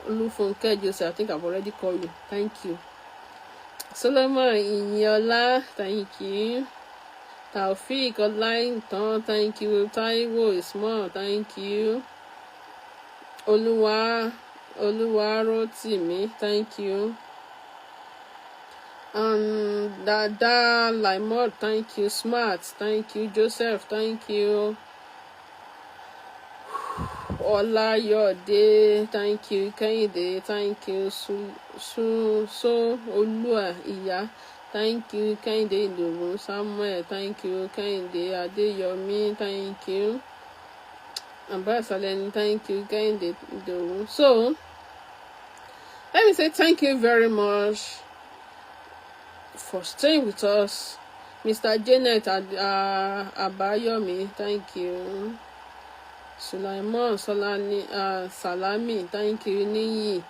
Olúfúnkẹ́ Joseph, I think I've already called you. Thank you. Solomon Ìyìnọlá, thank you. Taofik Ọláìtàn, thank you. Taiwo Ismail, thank you. Olúwa Olúwarótìmí, thank you. Dada Laimod, thank you. Smart, thank you. Joseph, thank you. Ọláyọ̀dé, thank you. Kẹ́hìndé, thank you. Su Su So Olúwa Ìyá, thank you. Kẹ́hìndé Ìdòwú Samuel, thank you. Kẹ́hìndé Adéyọmí, thank you. Abbas Aleni, thank you. Kẹ́hìndé Ìdòwú. So let me say thank you very much for staying with us. Mr. Janet Abayomi, thank you. Sulaiman Solani, Salami, thank you. Niyi,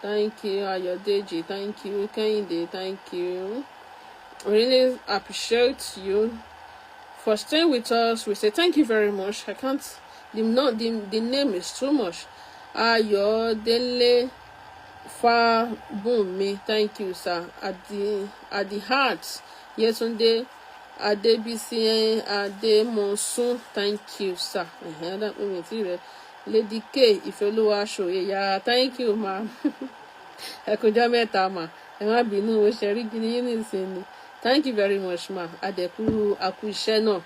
thank you. Ayodeji, thank you. Kehinde, thank you. Really appreciate you for staying with us. We say thank you very much. I can't, the, no, the name is too much. Ayọ̀délé Fábùnmi, thank you, sir. At the heart, Yetunde Adébísí Adémọ̀sún, thank you, sir. Lady K Ìfẹ́olúwa Ṣòyẹ̀yà, thank you, ma. Ẹ kújọ́ mẹ́ta, ma. Ẹ má bínú, ó ṣe rí gidi yín nísìnyí. Thank you very much, ma. Adẹ̀kú akú iṣẹ́ náà.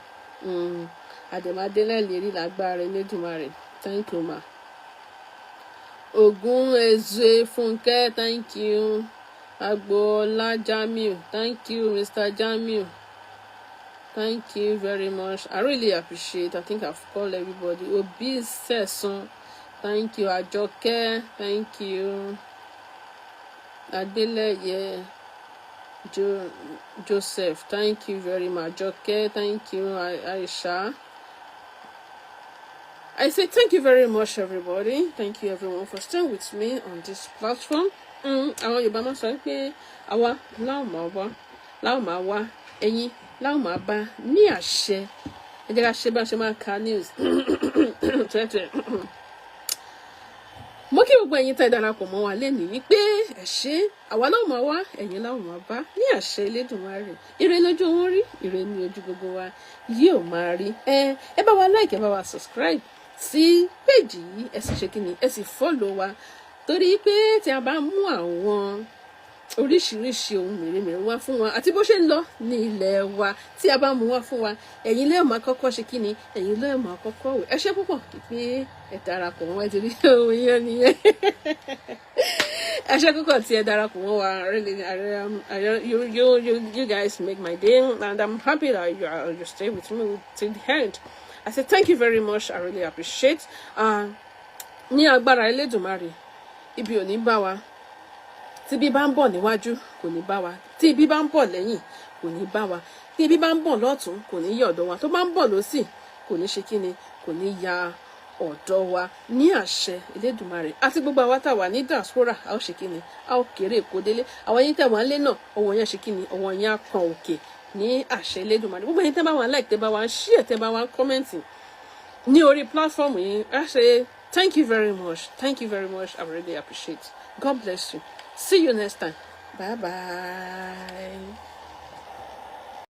Àdèmádélẹ̀ lérí lágbára Elédùmarè. Thank you, ma. Ogun Eze Fúnkẹ́, thank you. Agboola Jamiu, thank you, Mr. Jamiu. Thank you very much. I really appreciate. I think I've called everybody. Obi Sẹ̀sán, thank you. Àjọkẹ́, thank you. Adeleye Joseph, thank you very much. Àjọkẹ́, thank you. Aisha. I say thank you very much, everybody. Thank you, everyone, for staying with me on this platform. Àwọn Yorùbá máa sọ pé àwa láwọn máa wá, láwọn máa wá, ẹ̀yin láwọn máa bá ní àṣẹ. Ẹ jẹ́ ká ṣe bá ṣe máa ka news tẹ́tẹ́. Mo kí gbogbo ẹ̀yin tẹ́ darapọ̀ mọ́ wa lénìí wípé ẹ ṣé. Àwa láwọn máa wá, ẹ̀yin láwọn máa bá ní àṣẹ Elédùmarè. Ire lójú wọn rí, ire ní ojú gbogbo wa yóò máa rí. Ẹ bá wa like, ẹ bá wa subscribe sí péjì yìí, ẹ sì ṣe kí ni, ẹ sì follow wa, torí pé tí a bá mú àwọn oríṣiríṣi ohun mèremère wá fún wa àti bó ṣe ń lọ ní ilẹ̀ wa, tí a bá mú wá fún wa, ẹ̀yin lẹ́ẹ̀ máa kọ́kọ́ ṣe kí ni, ẹ̀yin lẹ́ẹ̀ máa kọ́kọ́ wò. Ẹ ṣé púpọ̀ pé ẹ darapọ̀ mọ́. Ẹ ti rí ohun yẹn nìyẹn. Ẹ ṣé púpọ̀ tí ẹ darapọ̀ mọ́ wa. Really, you guys make my day and I'm happy that you stay with me till the end. I say thank you very much. I really appreciate. Ní agbára Elédùmarè, ibi ò ní bá wa. Tí ibi bá ń bọ̀ níwájú, kò ní bá wa. Tí ibi bá ń bọ̀ lẹ́yìn, kò ní bá wa. Tí ibi bá ń bọ̀ lọ́tún, kò ní yà ọ̀dọ̀ wa. Tó bá ń bọ̀ lọ́sì, kò ní ṣe kí ni, kò ní ya ọ̀dọ̀ wa ní àṣẹ Elédùmarè. Àti gbogbo àwa tá a wà ní diaspora, a ó ṣe kí ni, a ó kéré èkó délé. Àwọn yín tẹ̀ wọ́n lé náà, ọwọ́ yẹn ṣe kí ni, ọwọ́ yẹn á kan òkè ní àṣẹ Elédùmarè. Gbogbo yín tẹ́ bá wà like, tẹ́ bá wà share, tẹ́ bá wà comment ní orí platform yìí, ẹ ṣe, thank you very much, thank you very much. I really appreciate. God bless you. See you next time. Bye bye.